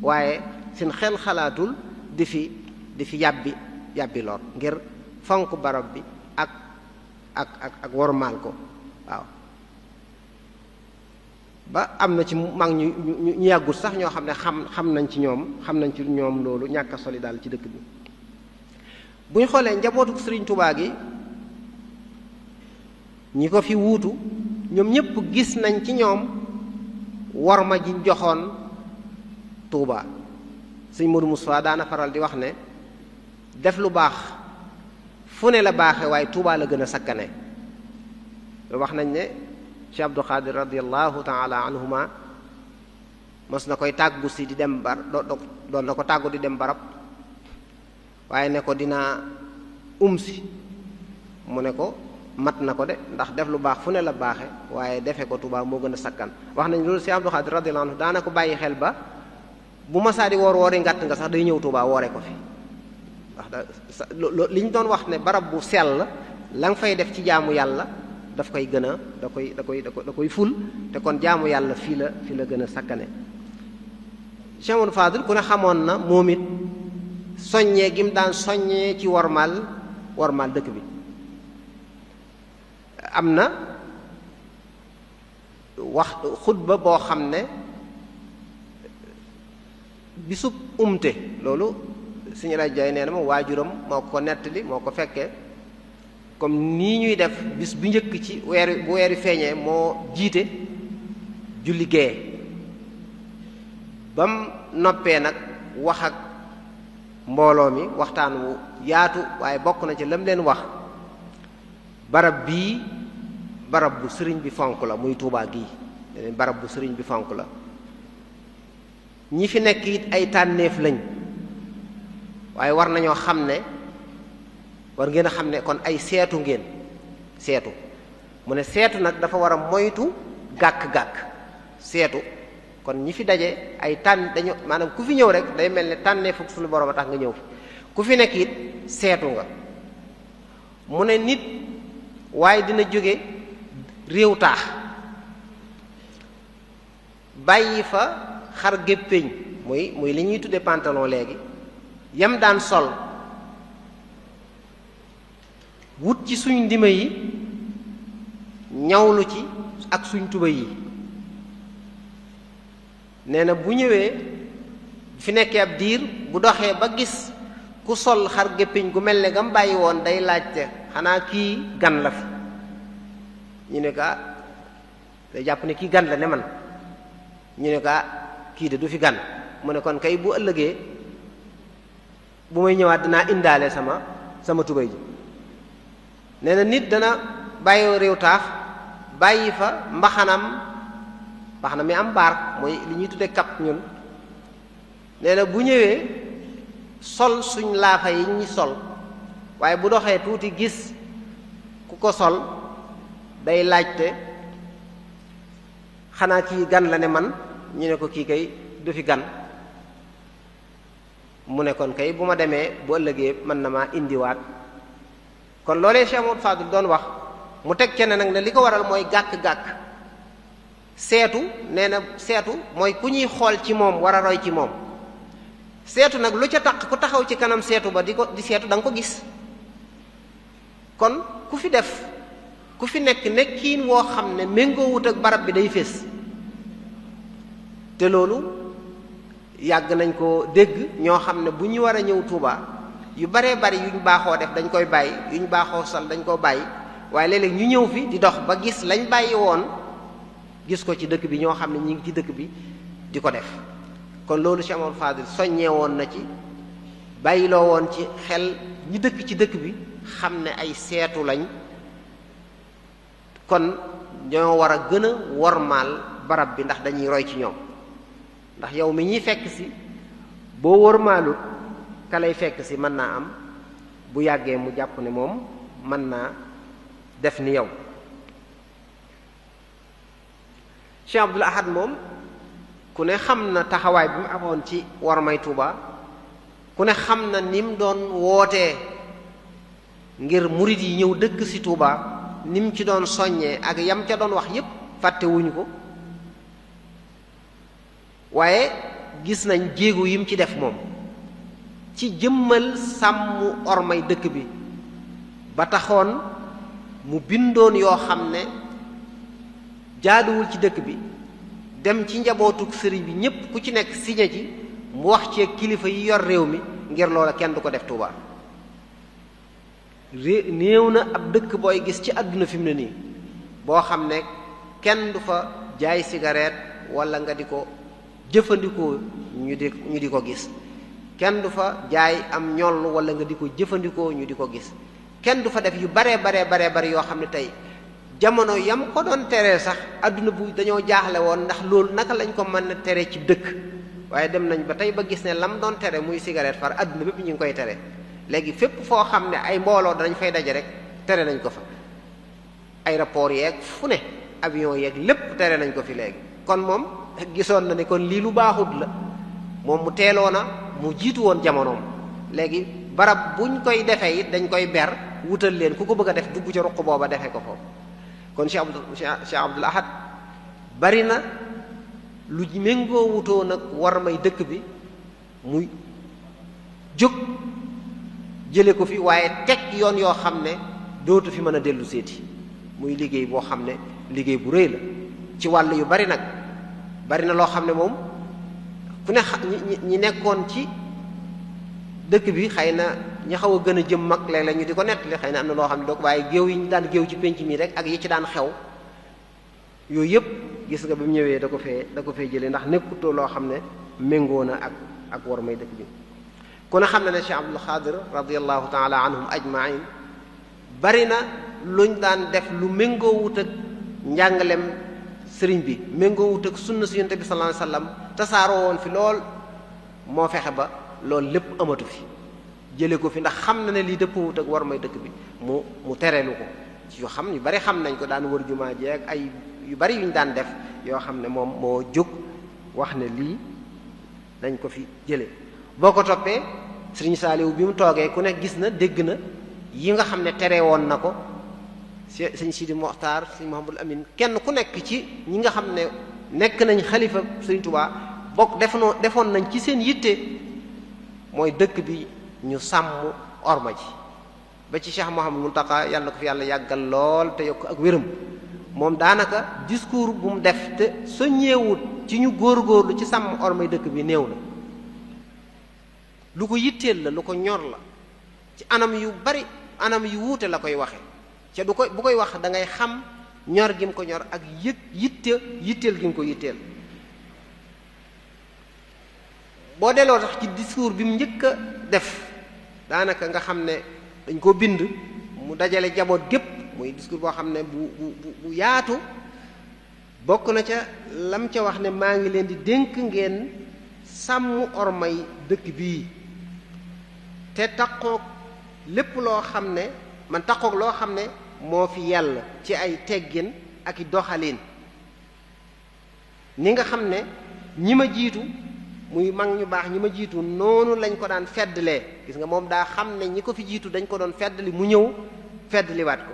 waaye seen xel xalaatul di fi yàbbi lor ngir fonk barab bi ak wormaal ko. waaw ba am na ci mag ñu yàggut sax ñoo xam ne xam nañ ci ñoom loolu ñàkk a soli daal ci dëkk bi. bu ñu xoolee njabootu Sëriñ Tuubaa gi ñi ko fi wuutu ñoom ñépp gis nañ ci ñoom worma ji joxoon Tuubaa. Sëñ Modou Moustapha daana faral di wax ne def lu baax fu ne la baaxe waaye Tuubaa la gën a sakkane wax nañ ne Cheikh Abdou Khadir radiallahu taala anhuma mos na koy tàggu si di dem doon na ko tàggu di dem barab waaye ne ko dinaa si mu ne ko mat na ko de ndax def lu baax fu ne la baaxe waaye defe ko Tuubaa moo gën a sakkan wax nañ loolu Cheikh Abdou Khadir radiallahu anhu daana ko bàyyi xel ba bu masaa di woori ngàtt nga sax day ñëw Tuubaa woore ko fi ndax li ñu doon wax ne barab bu sell la nga fay def ci jaamu yàlla daf koy gën a da koy ful te kon jaamu yàlla fii la gën a sakkane Cheikh Amadou Fadil ku ne xamoon na moom it soññee gi mu daan soññee ci wormaal dëkk bi am na wax xutba boo xam ne bisub loolu suñu rajoy nee na ma waajuram moo ko nettali moo ko fekkee comme nii ñuy def bis bu njëkk ci bu weeri feeñee moo jiite julli gee bam noppee nag wax ak mbooloo mi waxtaan wu yaatu waaye bokk na ci lam leen wax barab bii barab bu sëriñ bi fonk la muy Tuubaa gii leen barab bu sëriñ bi fonk la ñi fi nekk it ay tànneef lañ waaye war nañoo xam ne war ngeen a xam ne kon ay seetu ngeen seetu mu ne seetu nag dafa war a moytu gàkk-gàkk seetu kon ñi fi daje ay tànn dañu maanaam ku fi ñëw rek day mel ne tànnee fukk suñu borom a tax nga ñëw fi ku fi nekk it seetu nga mu ne nit waaye dina jóge réew taax bàyyi fa xar géppeñ muy li ñuy tudde pantalon léegi yam daan sol wut ci suñ ndima yi ñawlu ci ak suñ tuba yi nee na bu ñëwee fi nekkee ab diir bu doxee ba gis ku sol xar géppiñ gu mel ne gam bàyyi woon day laajte xanaa kii gan la fi ñu ne ko day jàpp ne kii gan la ne man ñu ne ko kii de du fi gan mu ne kon kay bu ëllëgee bu may ñëwaat dinaa indaale sama tubay ji nee na nit dana bàyyi réew taax bàyyi fa mbaxana mi am baar mooy li ñuy tudde kap ñun nee na bu ñëwee sol suñ laafa yi ñi sol waaye bu doxee tuuti gis ku ko sol day laajte xanaa kii gan la ne man ñu ne ko kii kay du fi gan mu ne kon kay bu ma demee bu ëllëgee mën na maa indiwaat kon loolee Cheikh Amadou Fadil doon wax mu teg ca ne nag ne li ko waral mooy gàkk-gàkk seetu nee na seetu mooy ku ñuy xool ci moom war a roy ci moom seetu nag lu ca taq ku taxaw ci kanam seetu ba di seetu da nga ko gis kon ku fi nekk nekkiin woo xam ne méngoowut ak barab bi day fés te loolu yàgg nañ ko dégg ñoo xam ne bu ñu war a ñëw Tuubaa yu baree bari yuñ baaxoo def dañ koy bàyyi yuñ baaxoo sol dañ koo bàyyi waaye léeg-léeg ñu ñëw fi di dox ba gis lañ bàyyi woon gis ko ci dëkk bi ñoo xam ne ñi ngi ci dëkk bi di ko def kon loolu Cheikh Amadou Fadil soññee woon na ci bàyyiloo woon ci xel ñi dëkk ci dëkk bi xam ne ay seetu lañ kon ñoo war a gën a wormaal barab bi ndax dañuy roy ci ñoom ndax yow mi ñuy fekk si boo wormaalut ka lay fekk si mën naa am bu yàggee mu jàpp ne moom mën naa def ni yow Cheikh Abdoul Ahad moom ku ne xam na taxawaay bi mu amoon ci wormay Tuuba ku ne xam na ni mu doon wootee ngir murit yi ñëw dëkk si Tuuba ni mu ci doon soññee ak yam ca doon wax yépp fàttewuñu ko waaye gis nañ jéego yim ci def moom ci jëmmal sàmm ormay dëkk bi ba taxoon mu bindoon yoo xam ne jaaduwul ci dëkk bi dem ci njabootuk sëriñ bi ñépp ku ci nekk siñe ci mu wax ci kilifa yi yor réew mi ngir loola kenn du ko def Tuuba néew na ab dëkk booy gis ci àdduna fi mu ne nii boo xam ne kenn du fa jaay cigarette wala nga di ko jëfandikoo ñu di ko gis kenn du fa jaay am ñoll wala nga di ko jëfandikoo ñu di ko gis kenn du fa def yu baree bari yoo xam ne tey jamono yam ko doon teree sax adduna bu dañoo jaaxle woon ndax loolu naka lañ ko mën a tere ci dëkk waaye dem nañ ba tey ba gis ne lam doon tere muy cigarette far adduna bépp ñu ngi koy tere léegi fépp foo xam ne ay mbooloo danañ fay daje rek tere nañ ko fa aéroport yeeg fu ne avion yeeg lépp tere nañ ko fi léegi kon moom gisoon na ne kon lii lu baaxut la moom mu teeloona mu jiitu woon jamonoom léegi barab buñ koy defee it dañ koy ber wutal leen ku ko bëgg a def dugg ca ruq booba defee ko foofu kon Cheikh Abdul Ahad bari na lu méngoo wutoo nag war may dëkk bi muy jóg jële ko fi waaye teg yoon yoo xam ne dootu fi mën a dellu seeti muy liggéey boo xam ne liggéey bu rëy la ci wàll yu bari nag bari na loo xam ne moom ku ne ñi nekkoon ci dëkk bi xëy na ñi xaw a gën a jëm mag léeg-léeg ñu di ko nettali xëy na am na loo xam ne doog waaye géew yi ñu daan géew ci penc mi rek ak yi ci daan xew yooyu yëpp gis nga ba mu ñëwee da ko fee jëlee ndax nekkutoo loo xam ne méngoo na ak war may dëkk bi kon a xam ne ne Cheikh Abdul Xaadir radiallahu taala anhum ajmain bari na luñ daan def lu méngoo wut ak njàngalem sëriñ bi méngoo wut ak sunna si yonent bi sallallahu alayhi wasallam tasaaroo woon fi lool moo fexe ba loolu lépp amatu fi jële ko fi ndax xam na ne lii dëpp wut ak war may dëkk bi mu tereelu ko ci yoo xam yu bari xam nañ ko daan wër jumaa ji ak ay yu bari yuñ daan def yoo xam ne moom moo jóg wax ne lii dañ ko fi jële boo ko toppee sëriñ Saaliw bi mu toogee ku ne gis na dégg na yi nga xam ne tere woon na ko sëñ Sidi Moxtaar sëñ Muhammadul Amin kenn ku nekk ci ñi nga xam ne nekk nañ xalifa sëriñ Tuubaa bokk defoon nañ ci seen yitte mooy dëkk bi ñu sàmm orma ji ba ci Cheikh Mouhamadou Mountakha yàlla na ko fi yàlla yàggal lool te yokk ak wéram moom daanaka discours bu mu def te soññeewut ci ñu góorgóorlu ci sàmm ormay dëkk bi néew na lu ko yitteel la lu ko ñor la ci anam yu bari anam yu wuute la koy waxe ca bu koy wax da ngay xam ñor gi mu ko ñor ak yitteel gi mu ko yitteel boo delloo tax ci discours bi mu njëkk a def daanaka nga xam ne dañ ko bind mu dajale jaboot gépp muy discours boo xam ne bu yaatu bokk na ca lam ca wax ne maa ngi leen di dénk ngeen sàmm ormay dëkk bii te taqoog lépp loo xam ne man taqoog loo xam ne moo fi yàlla ci ay teggin ak i doxalin ni nga xam ne ñi ma jiitu muy mag ñu baax ñi ma jiitu noonu lañ ko daan feddlee gis nga moom daa xam ne ñi ko fi jiitu dañ ko doon feddli mu ñëw feddliwaat ko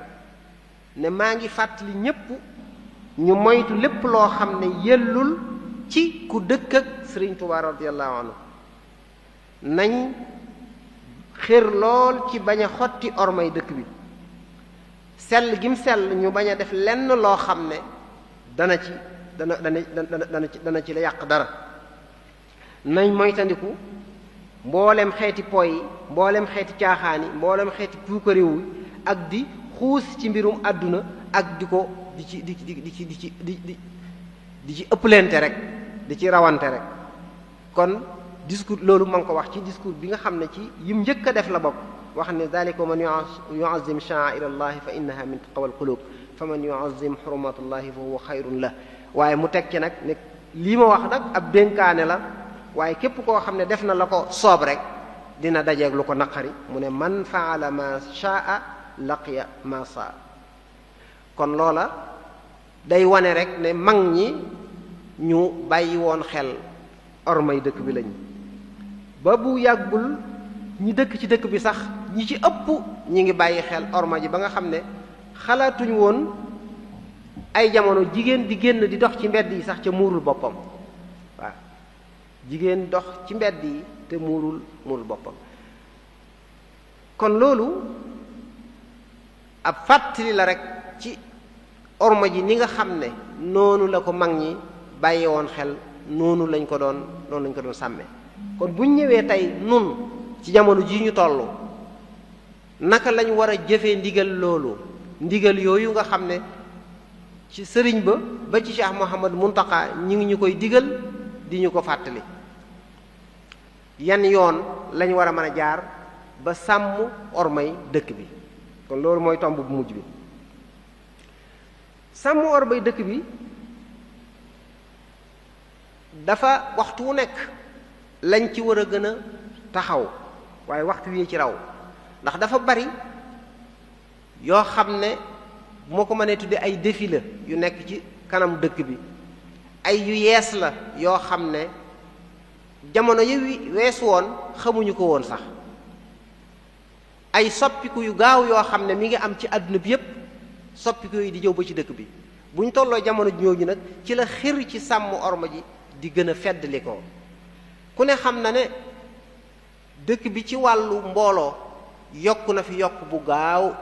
ne maa ngi fàttali ñépp ñu moytu lépp loo xam ne yellul ci ku dëkk ak Sëriñ Tuubaa radiyallahu anhu nañ xër lool ci bañ a xotti ormay dëkk bi sell gim sell ñu bañ a def lenn loo xam ne dana ci la yàq dara nañ moytandiku mboolem xeeti poy yi mboolem xeeti caaxaan yi mboolem xeeti puukaréewu ak di xuus ci mbirum àdduna ak di ci ëpplente rek di ci rawante rek kon discours loolu ma ngi ko wax ci discours bi nga xam ne ci yim njëkk a def la bokk wax ne dalika man yu'azzim sha'a'ira allahi fa innaha min taqwal qulub fa man yu'azzim hurumatullahi fa huwa xayrun la waaye mu teg ci nag ne lii ma wax nag ab dénkaane la waaye képp koo xam ne def na la ko soob rek dina dajeeg lu ko naqari mu ne man faala ma sha'a laqiya ma saa kon loola day wane rek ne mag ñi ñu bàyyi woon xel ormay dëkk bi lañ ba bu yàggul ñi dëkk ci dëkk bi sax ñi ci ëpp ñi ngi bàyyi xel orma ji ba nga xam ne xalaatuñ woon ay jamono jigéen di génn di dox ci mbedd yi sax ca muurul boppam waaw jigéen dox ci mbedd yi te muurul boppam kon loolu ab fàttali la rek ci orma ji ni nga xam ne noonu la ko mag ñi bàyyi woon xel noonu lañ ko doon sàmmee kon buñ ñëwee tey nun ci jamono ji ñu toll naka lañ war a jëfee ndigal loolu ndigal yooyu nga xam ne ci sëriñ ba ci Cheikh Mouhamad Mountakha ñi ngi ñu koy digal di ñu ko fàttali yan yoon lañ war a mën a jaar ba sàmm ormay dëkk bi kon loolu mooy tomb bu mujj bi. sàmm ormay dëkk bi dafa waxtu wu nekk lañ ci war a gën a taxaw waaye waxtu wi ci raw ndax dafa bari yoo xam ne bu ma ko mënee tudde ay défi la yu nekk ci kanam dëkk bi, ay yu yees la yoo xam ne jamono yi weesu woon xamuñu ko woon sax, ay soppiku yu gaaw yoo xam ne mi ngi am ci àdduna bi yépp, soppiku yi di ñëw ba ci dëkk bi. bu ñu tolloo jamono ñooñu nag ci la xir ci sàmm orma ji di gën a feddali ko. ku ne xam na ne dëkk bi ci wàllu mbooloo yokk na fi yokk bu gaaw,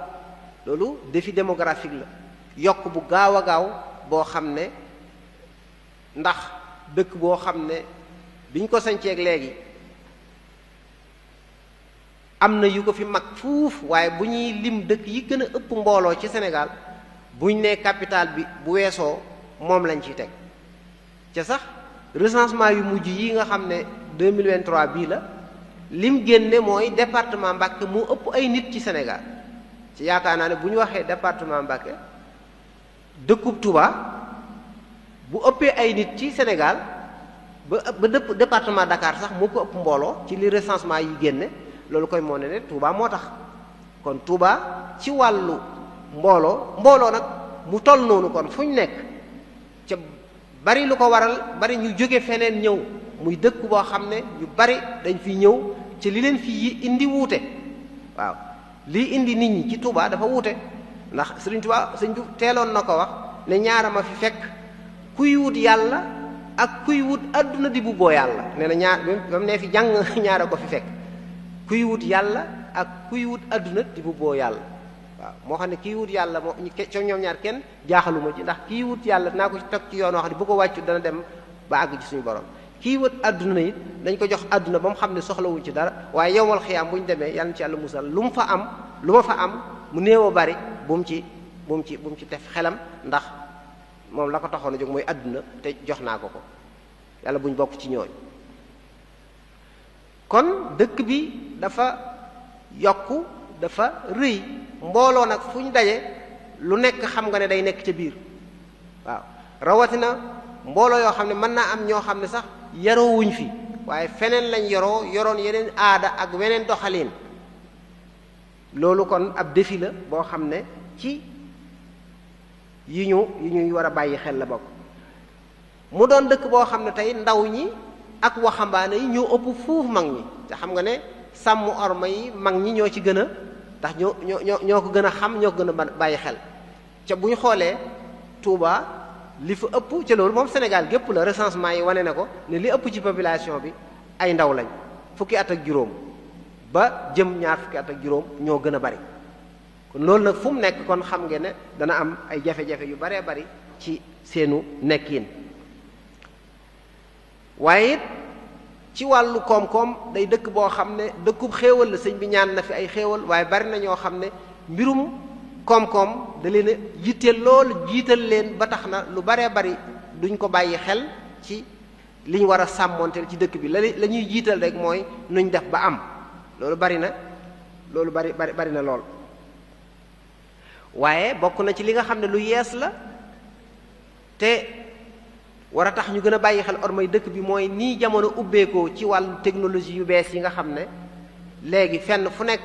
loolu défi démographique la, yokk bu gaaw a gaaw boo xam ne ndax dëkk boo xam ne biñ ko sañceeg léegi am na yu ko fi mag fuuf, waaye bu ñuy lim dëkk yi gën a ëpp mbooloo ci Sénégal buñ ne capital bi bu weesoo moom lañ ciy teg. ca sax recensement yu mujj yi nga xam ne 2023 bii la, lim génne mooy département Mbacké moo ëpp ay nit ci Sénégal. ci yaakaar naa ne bu ñu waxee département Mbacké dëkkub Touba bu ëppee ay nit ci Sénégal ba département Dakar sax moo ko ëpp mbooloo ci li recensement yi génne, loolu koy moo ne Touba moo tax. kon Touba ci wàllu mbooloo nag mu toll noonu kon fu ñu nekk ca bari lu ko waral, bari ñu jóge feneen ñëw, muy dëkk boo xam ne ñu bari dañ fi ñëw ci li leen fi indi wuute. waaw lii indi nit ñi ci Touba dafa wuute, ndax Sëriñ Touba sëñ bi teeloon na ko wax ne ñaara ma fi fekk, kuy wut yàlla ak kuy wut adduna di bu boo yàlla. nee na ñaar ba mu ne fi jàng ñaara ko fi fekk, kuy wut yàlla ak kuy wut adduna di bu boo yàlla. waaw moo xam ne kii wut yàlla moo ñoom ñaar kenn jaaxaluma ci, ndax kii wut yàlla naa ko teg ci yoon wax ne bu ko wàccu dana dem ba àgg ci suñu borom. kii wut adduna it dañ ko jox adduna ba mu xam ne soxlawuñ ci dara, waaye yowmal xiyaam bu ñu demee yàlla na ci yàlla musal lu ma fa am mu néew a bari bu mu ci def xelam, ndax moom la ko taxoon a jóg mooy adduna te jox naa ko yàlla buñ bokk ci ñooñ. kon dëkk bi dafa yokku, dafa rëy, mbooloo nag fu ñu daje lu nekk xam nga ne day nekk ca biir. waaw rawatina mbooloo yoo xam ne mën naa am ñoo xam ne sax yaroowuñ fi, waaye feneen lañ yoroon yeneen aada ak weneen doxalin. loolu kon ab défi la boo xam ne ci yi ñuy war a bàyyi xel la bokk. mu doon dëkk boo xam ne tey ndaw ñi ak waxambaane yi ñoo ëpp fuuf mag ñi, te xam nga ne sàmm orma yi mag ñi ñoo ci gën a, ndax ñoo ko gën a xam, ñoo ko gën a bàyyi xel. ca bu ñu xoolee Touba li fa ëpp ca loolu moom Sénégal gépp la, recensement yi wane na ko ne li ëpp ci population bi ay ndaw lañ, fukki at ak juróom ba jëm ñaar fukki at ak juróom ñoo gën a bari. kon loolu nag fu mu nekk kon xam ngeen ne dana am ay jafe-jafe yu baree bari ci seenu nekkin. waaye it ci wàllu koom-koom day dëkk boo xam ne dëkkub xéewal la, sëñ bi ñaan na fi ay xéewal, waaye bari na ñoo xam ne mbirum koom-koom da leen a yitteel lool, jiital leen ba tax na lu baree bari duñ ko bàyyi xel ci li ñu war a sàmmoonteel ci dëkk bi. la ñuy jiital rek mooy nuñ def ba am. loolu bari na lool. waaye bokk na ci li nga xam ne lu yees la te war a tax ñu gën a bàyyi xel ormay dëkk bi, mooy nii jamono ubbeekoo ci wàllu technologie yu bees yi nga xam ne léegi fenn fu nekk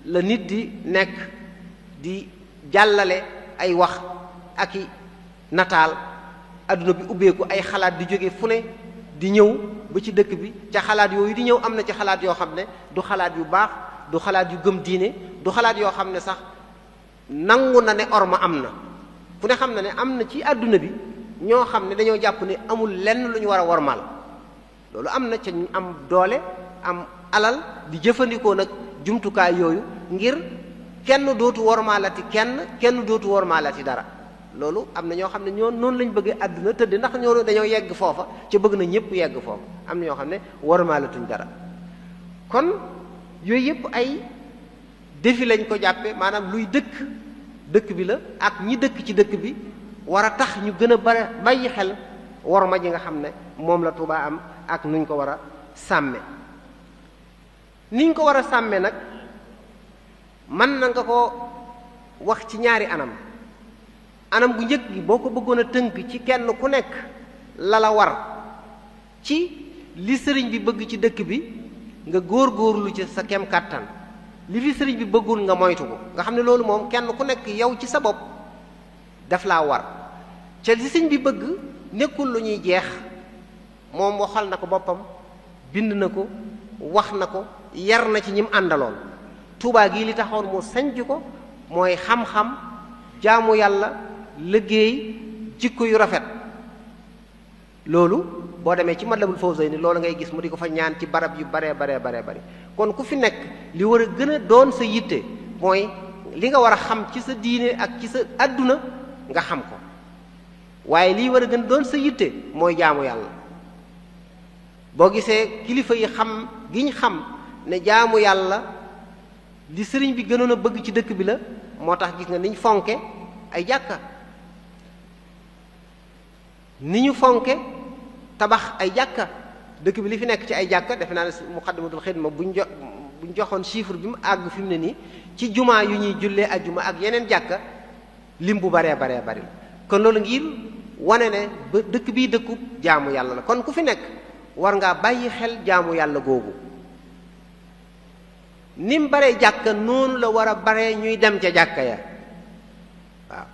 la nit di nekk di jàllale ay wax ak i nataal. adduna bi ubbeeku, ay xalaat di jóge fu ne di ñëw ba ci dëkk bi, ca xalaat yooyu di ñëw am na ci xalaat yoo xam ne du xalaat yu baax, du xalaat yu gëm diine, du xalaat yoo xam ne sax nangu na ne orma am na. ku ne xam na ne am na ci adduna bi ñoo xam ne dañoo jàpp ne amul lenn lu ñu war a wormal. loolu am na ca ñu am doole, am alal, di jëfandikoo nag jumtukaay yooyu ngir kenn dootu wormaalati kenn dootu wormaalati dara. loolu am na ñoo xam ne ñoo noonu lañ bëggee àdduna tëdd, ndax ñoo dañoo yegg foofa ca bëgg na ñëpp yegg foofa. am na ñoo xam ne wormaalatuñ dara. kon yooyu yëpp ay défi lañ ko jàppe, maanaam luy dëkk bi la ak ñi dëkk ci dëkk bi war a tax ñu gën a bàyyi xel worma ji nga xam ne moom la Touba am ak nuñ ko war a sàmme. niñ ko war a sàmme nag mën na nga ko wax ci ñaari anam gu njëkk gi boo ko bëggoon a tënk ci kenn ku nekk la war ci li sëriñ bi bëgg ci dëkk bi nga góor-góorlu ci sa kem kàttan li fi sëriñ bi bëggul nga moytu ko nga xam ne loolu moom kenn ku nekk yow ci sa bopp daf laa war ca li sëriñ bi bëgg nekkul lu ñuy jeex moom waxal na ko boppam bind na ko wax na ko yar na ci ñim àndaloon Tuubaa gii li taxoon mu sanc ko mooy xam-xam jaamu yàlla liggéey jikko yu rafet loolu boo demee ci Matlabul Fawzayni loolu ngay gis mu di ko fa ñaan ci barab yu baree bari kon ku fi nekk li war a gën a doon sa yitte mooy li nga war a xam ci sa diine ak ci sa àdduna nga xam ko waaye lii war a gën a doon sa yitte mooy jaamu yàlla boo gisee kilifa yi xam gi ñu xam ne jaamu yàlla li sëriñ bi gënoon a bëgg ci dëkk bi la moo tax gis nga ni ñu fonke ay jàkka ni ñu fonke tabax ay jàkka dëkk bi li fi nekk ci ay jàkka defe naa ne Muqaddamatul Xidma buñ joxoon chiffre bi mu àgg fi mu ne nii ci jumaa yu ñuy jullee ajjuma ak yeneen jàkka lim bu baree bari kon loolu ngir wane ne ba dëkk bii dëkkub jaamu yàlla la kon ku fi nekk war ngaa bàyyi xel jaamu yàlla googu ni mu baree jàkka noonu la war a baree ñuy dem ca jàkka ya waaw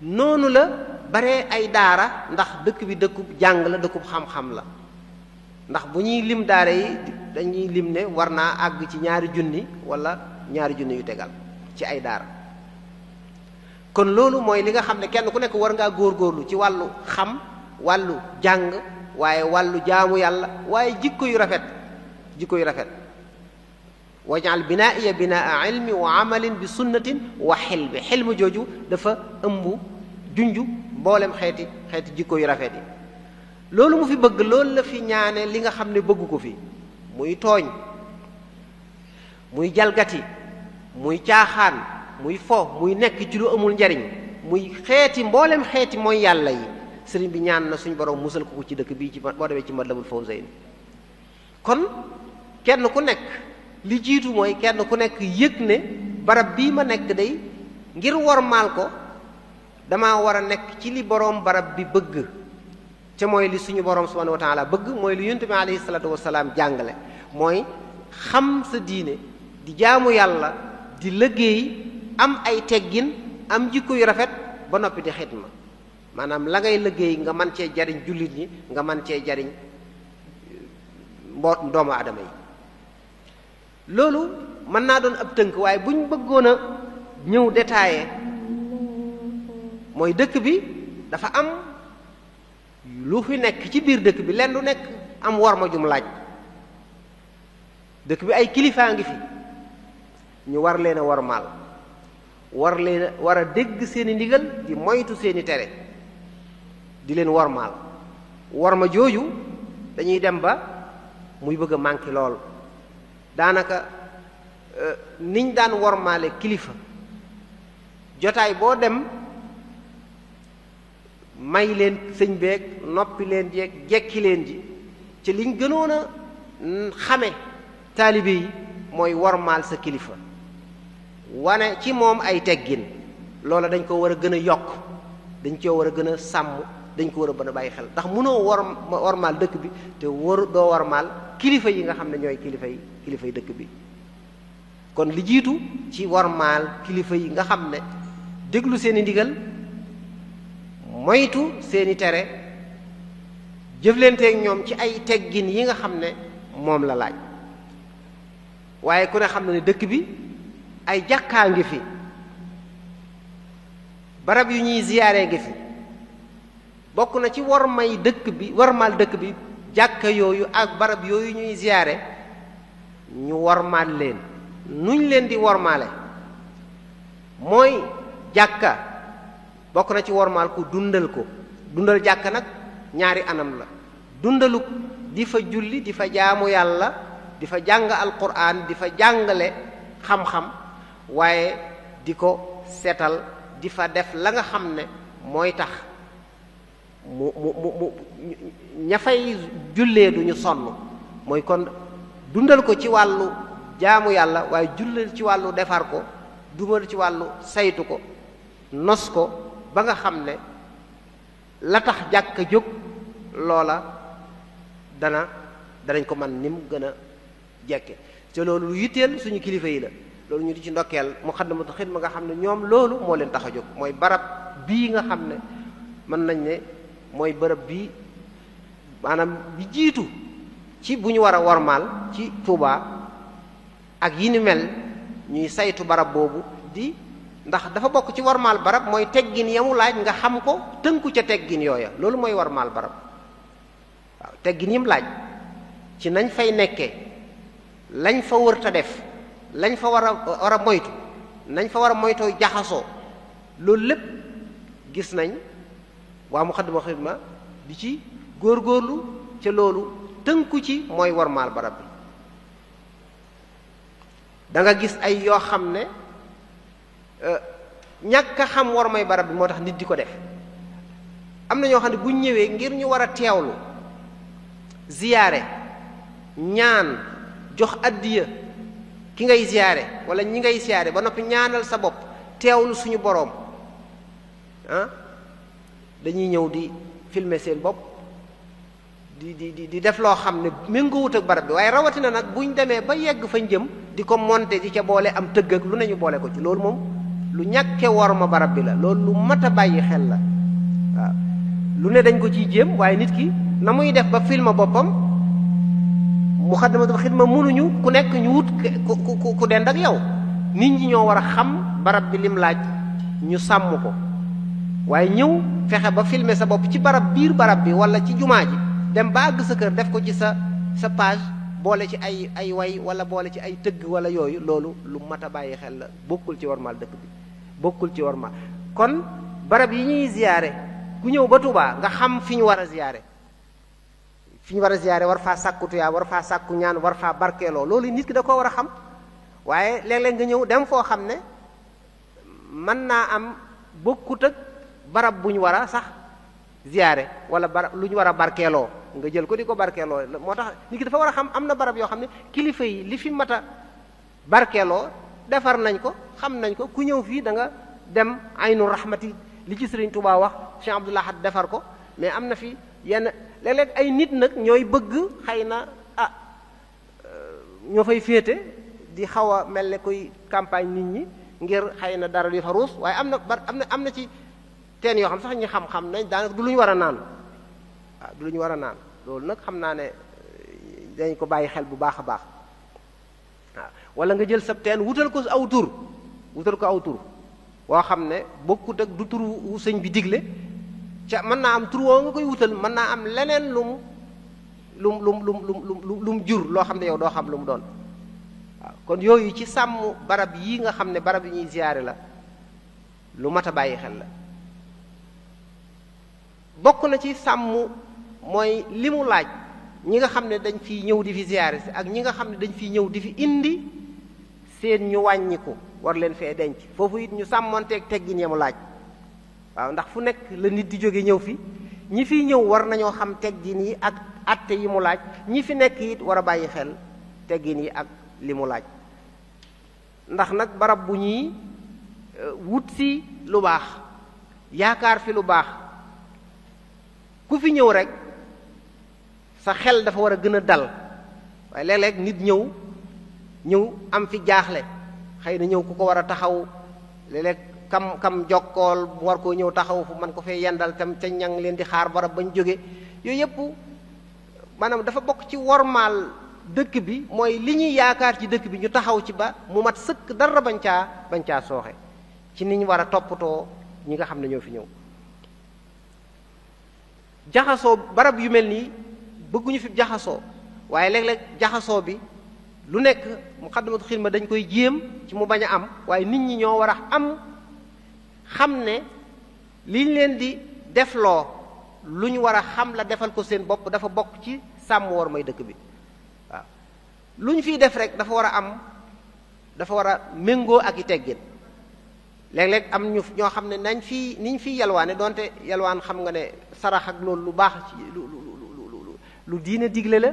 noonu la bare ay daara ndax dëkk bi dëkkub jàng la dëkkub xam-xam la ndax bu ñuy lim daara yi dañuy lim ne war naa àgg ci 2 junni wala 2 junni yu tegal ci ay daara kon loolu mooy li nga xam ne kenn ku nekk war ngaa góorgóorlu ci wàllu xam wàllu jàng waaye wàllu jaamu yàlla waaye jikko yu rafet wajal binaiya binaa ilmi wa amalin bi sunnatin wa xilmi xilmu jooju dafa ëmb junju mboolem xeeti jikko yu rafet yi loolu mu fi bëgg loolu la fi ñaane li nga xam ne bëggu ko fi muy tooñ muy jalgati muy caaxaan muy fo muy nekk ci lu amul njariñ muy mboolem xeeti mooy yàlla yi sëriñ bi ñaan na suñ borom musal ko ci dëkk bii ci boo demee ci Matlabul Fawzayni kon kenn ku nekk li jiitu mooy kenn ku nekk yëg ne barab bii ma nekk day ngir wormaal ko dama war a nekk ci li boroom barab bi bëgg te mooy li suñu boroom subhanahu wa taala bëgg mooy li yonent bi alayhi salaatu wasalaam jàngale mooy xam sa diine di jaamu yàlla di liggéey am ay teggin am jikko yu rafet ba noppi di xidma maanaam la ngay liggéey nga mën cee jariñ jullit ñi nga mën cee jariñ doomu aadama yi loolu mën naa doon ab tënk waaye bu ñu bëggoon a ñëw détaillé mooy dëkk bi dafa am lu fi nekk ci biir dëkk bi lenn lu nekk am war ma jum laaj dëkk bi ay kilifaa ngi fi ñu war leen a warmaal war a dégg seeni ndigal di moytu seeni tere di leen warmaal war ma jooju dañuy dem ba muy bëgg a manqué lool daanaka niñ daan wormaale kilifa jotaay boo dem may leen sëñ beeg noppi leen jeeg jekki leen ji ci liñ gënoon a xame taalibe yi mooy wormaal sa kilifa wane ci moom ay teggin loola dañ ko war a gën a yokk dañ ko war a gën a sàmm dañ ko war a bën a bàyyi xel ndax mënoo wormaal dëkk bi te doo wormaal kilifa yi nga xam ne ñooy kilifay dëkk bi kon li jiitu ci wormaal kilifa yi nga xam ne déglu seeni ndigal moytu seeni tere jëflanteeg ñoom ci ay teggin yi nga xam ne moom la laaj waaye ku ne xam ne dëkk bi ay jàkkaa ngi fi barab yu ñuy ziyaare ngi fi bokk na ci wormaal dëkk bi jàkka yooyu ak barab yooyu ñuy ziyaare ñu wormaal leen nuñ leen di wormaale mooy jàkka bokk na ci wormaal ko dundal jàkka nag ñaari anam la dundalu di fa julli di fa jaamu yàlla di fa jàng alquran di fa jàngale xam-xam waaye di ko seetal di fa def la nga xam ne mooy tax mu ña fay jullee duñu sonn mooy kon dundal ko ci wàllu jaamu yàlla waaye jullal ci wàllu defar ko dugal ci wàllu saytu ko nos ko ba nga xam ne la tax jàkka jóg loola danañ ko man ni mu gën a jekke te loolu lu yitteel suñu kilifa yi la loolu ñu di ci ndokkeel Muxaddamatul Xidma nga xam ne ñoom loolu moo leen tax a jóg mooy barab bii nga xam ne mën nañ ne mooy barab bii maanaam bi jiitu ci bu ñu war a wormaal ci Tuubaa ak yi ni mel ñuy saytu barab boobu ndax dafa bokk ci wormaal barab mooy teggin yamu laaj nga xam ko tënku ca teggin yooya loolu mooy wormaal barab waaw teggin yim laaj ci nañ fay nekkee lañ fa wërta def lañ fa war a moytu nañ fa war a moytoo jaxasoo loolu lépp gis nañ waa Muxaddamatul Xidma di ci góorgóorlu ca loolu tënku ci mooy wormaal barab bi da nga gis ay yoo xam ne ñàkk a xam war may barab bi moo tax nit di ko def am na ñoo xam ne buñ ñëwee ngir ñu war a teewlu ziyaare ñaan jox addiya ki ngay ziyaare wala ñi ngay ziyaare ba noppi ñaanal sa bopp teewlu suñu boroom dañuy ñëw di filmer seen bopp di def loo xam ne méngoowut ak barab bi waaye rawatina nag buñ demee ba yegg fañ jëm di ko monter di ca boole am tëgg ak lu ne ñu boole ko ci loolu moom lu ñàkke war ma barab bi la loolu lu mat a bàyyi xel la waaw lu ne dañ ko ciy jéem waaye nit ki na muy def ba film boppam Muxaddamatul Xidma mënuñu ku nekk ñu wut ku dend ak yow nit ñi ñoo war a xam barab bi lim laaj ñu sàmm ko waaye ñëw fexe ba filmer sa bopp ci biir barab bi wala ci jumaa ji dem ba àgg sa kër def ko ci sa page boole ci ay way wala boole ci ay tëgg wala yooyu loolu lu mat a bàyyi xel la bokkul ci warmaal dëkk bi bokkul ci warmaal kon barab yi ñuy ziyaare ku ñëw ba Tuubaa nga xam fi ñu war a ziyaare war faa sàkku tuyaa war faa sàkku ñaan war faa barkeeloo loolu nit ki da ko war a xam waaye léeg-léeg nga ñëw dem foo xam ne mën naa am bokkut ak barab bu ñu war a sax ziyaare wala barab lu ñu war a barkeeloo nga jël ko di ko barkeeloo moo tax nit ki dafa war a xam am na barab yoo xam ne kilifa yi li fi mat a barkeeloo defar nañ ko xam nañ ko ku ñëw fii da nga dem aynu rahmati li ci Sëriñ Tuubaa wax Cheikh Abdoul Ahad defar ko mais am na fi yenn léeg-léeg ay nit nag ñooy bëgg xëy na ñoo fay féete di xaw a mel ne kuy campagne nit ñi ngir xëy na dara di fa ruus waaye am na ci teen yoo xam sax ñi xam-xam nañ daanaka du lu ñu war a naan waaw du lu ñu war a naan loolu nag xam naa ne dañ ko bàyyi xel bu baax a baax waaw wala nga jël sab teen wutal ko aw tur woo xam ne bokkut ak du tur wu sëñ bi digle ca mën naa am tur woo nga koy wutal mën naa am leneen lum jur loo xam ne yow doo xam lu mu doon waaw kon yooyu ci sàmm barab yi nga xam ne barab yi ñuy ziyaare la lu mat a bàyyi xel la bokk na ci sàmm mooy li mu laaj ñi nga xam ne dañ fi ñëw di fi ziyaare si ak ñi nga xam ne dañ fi ñëw di fi indi seen ñu wàññiku war leen fee denc foofu it ñu sàmmonteeg teggin ya mu laaj waaw ndax fu nekk la nit di jóge ñëw fi ñi fi ñëw war nañoo xam teggin yi ak atte yi mu laaj ñi fi nekk it war a bàyyi xel teggin yi ak li mu laaj ndax nag barab bu ñuy wut si lu baax yaakaar fi lu baax ku fi ñëw rek sa xel dafa war a gën a dal waaye léeg-léeg nit ñëw am fi jaaxle xëy na ñëw ku ko war a taxaw léeg-léeg kam jokkool mu war koo ñëw taxaw fu man ko fee yendal tam ca ñang leen di xaar barab bañ jóge yooyu yëpp maanaam dafa bokk ci wormaal dëkk bi mooy li ñuy yaakaar ci dëkk bi ñu taxaw ci ba mu mat sëkk dara bañ caa sooxe ci ni ñu war a toppatoo ñi nga xam ne ñoo fi ñëw jaxasoo barab yu mel nii bëgguñu fi jaxasoo waaye léeg-léeg jaxasoo bi lu nekk Muxaddamatul Xidma dañ koy jéem ci mu bañ a am waaye nit ñi ñoo war a am xam ne liñ leen di defloo lu ñu war a xam la defal ko seen bopp dafa bokk ci sàmm war may dëkk bi waaw lu ñu fiy def rek dafa war a méngoo ak i teggin léeg-léeg am ñoo xam ne niñ fiy yalwaane donte yalwaan xam nga ne sarax ak loolu lu baax ci lu diine digle la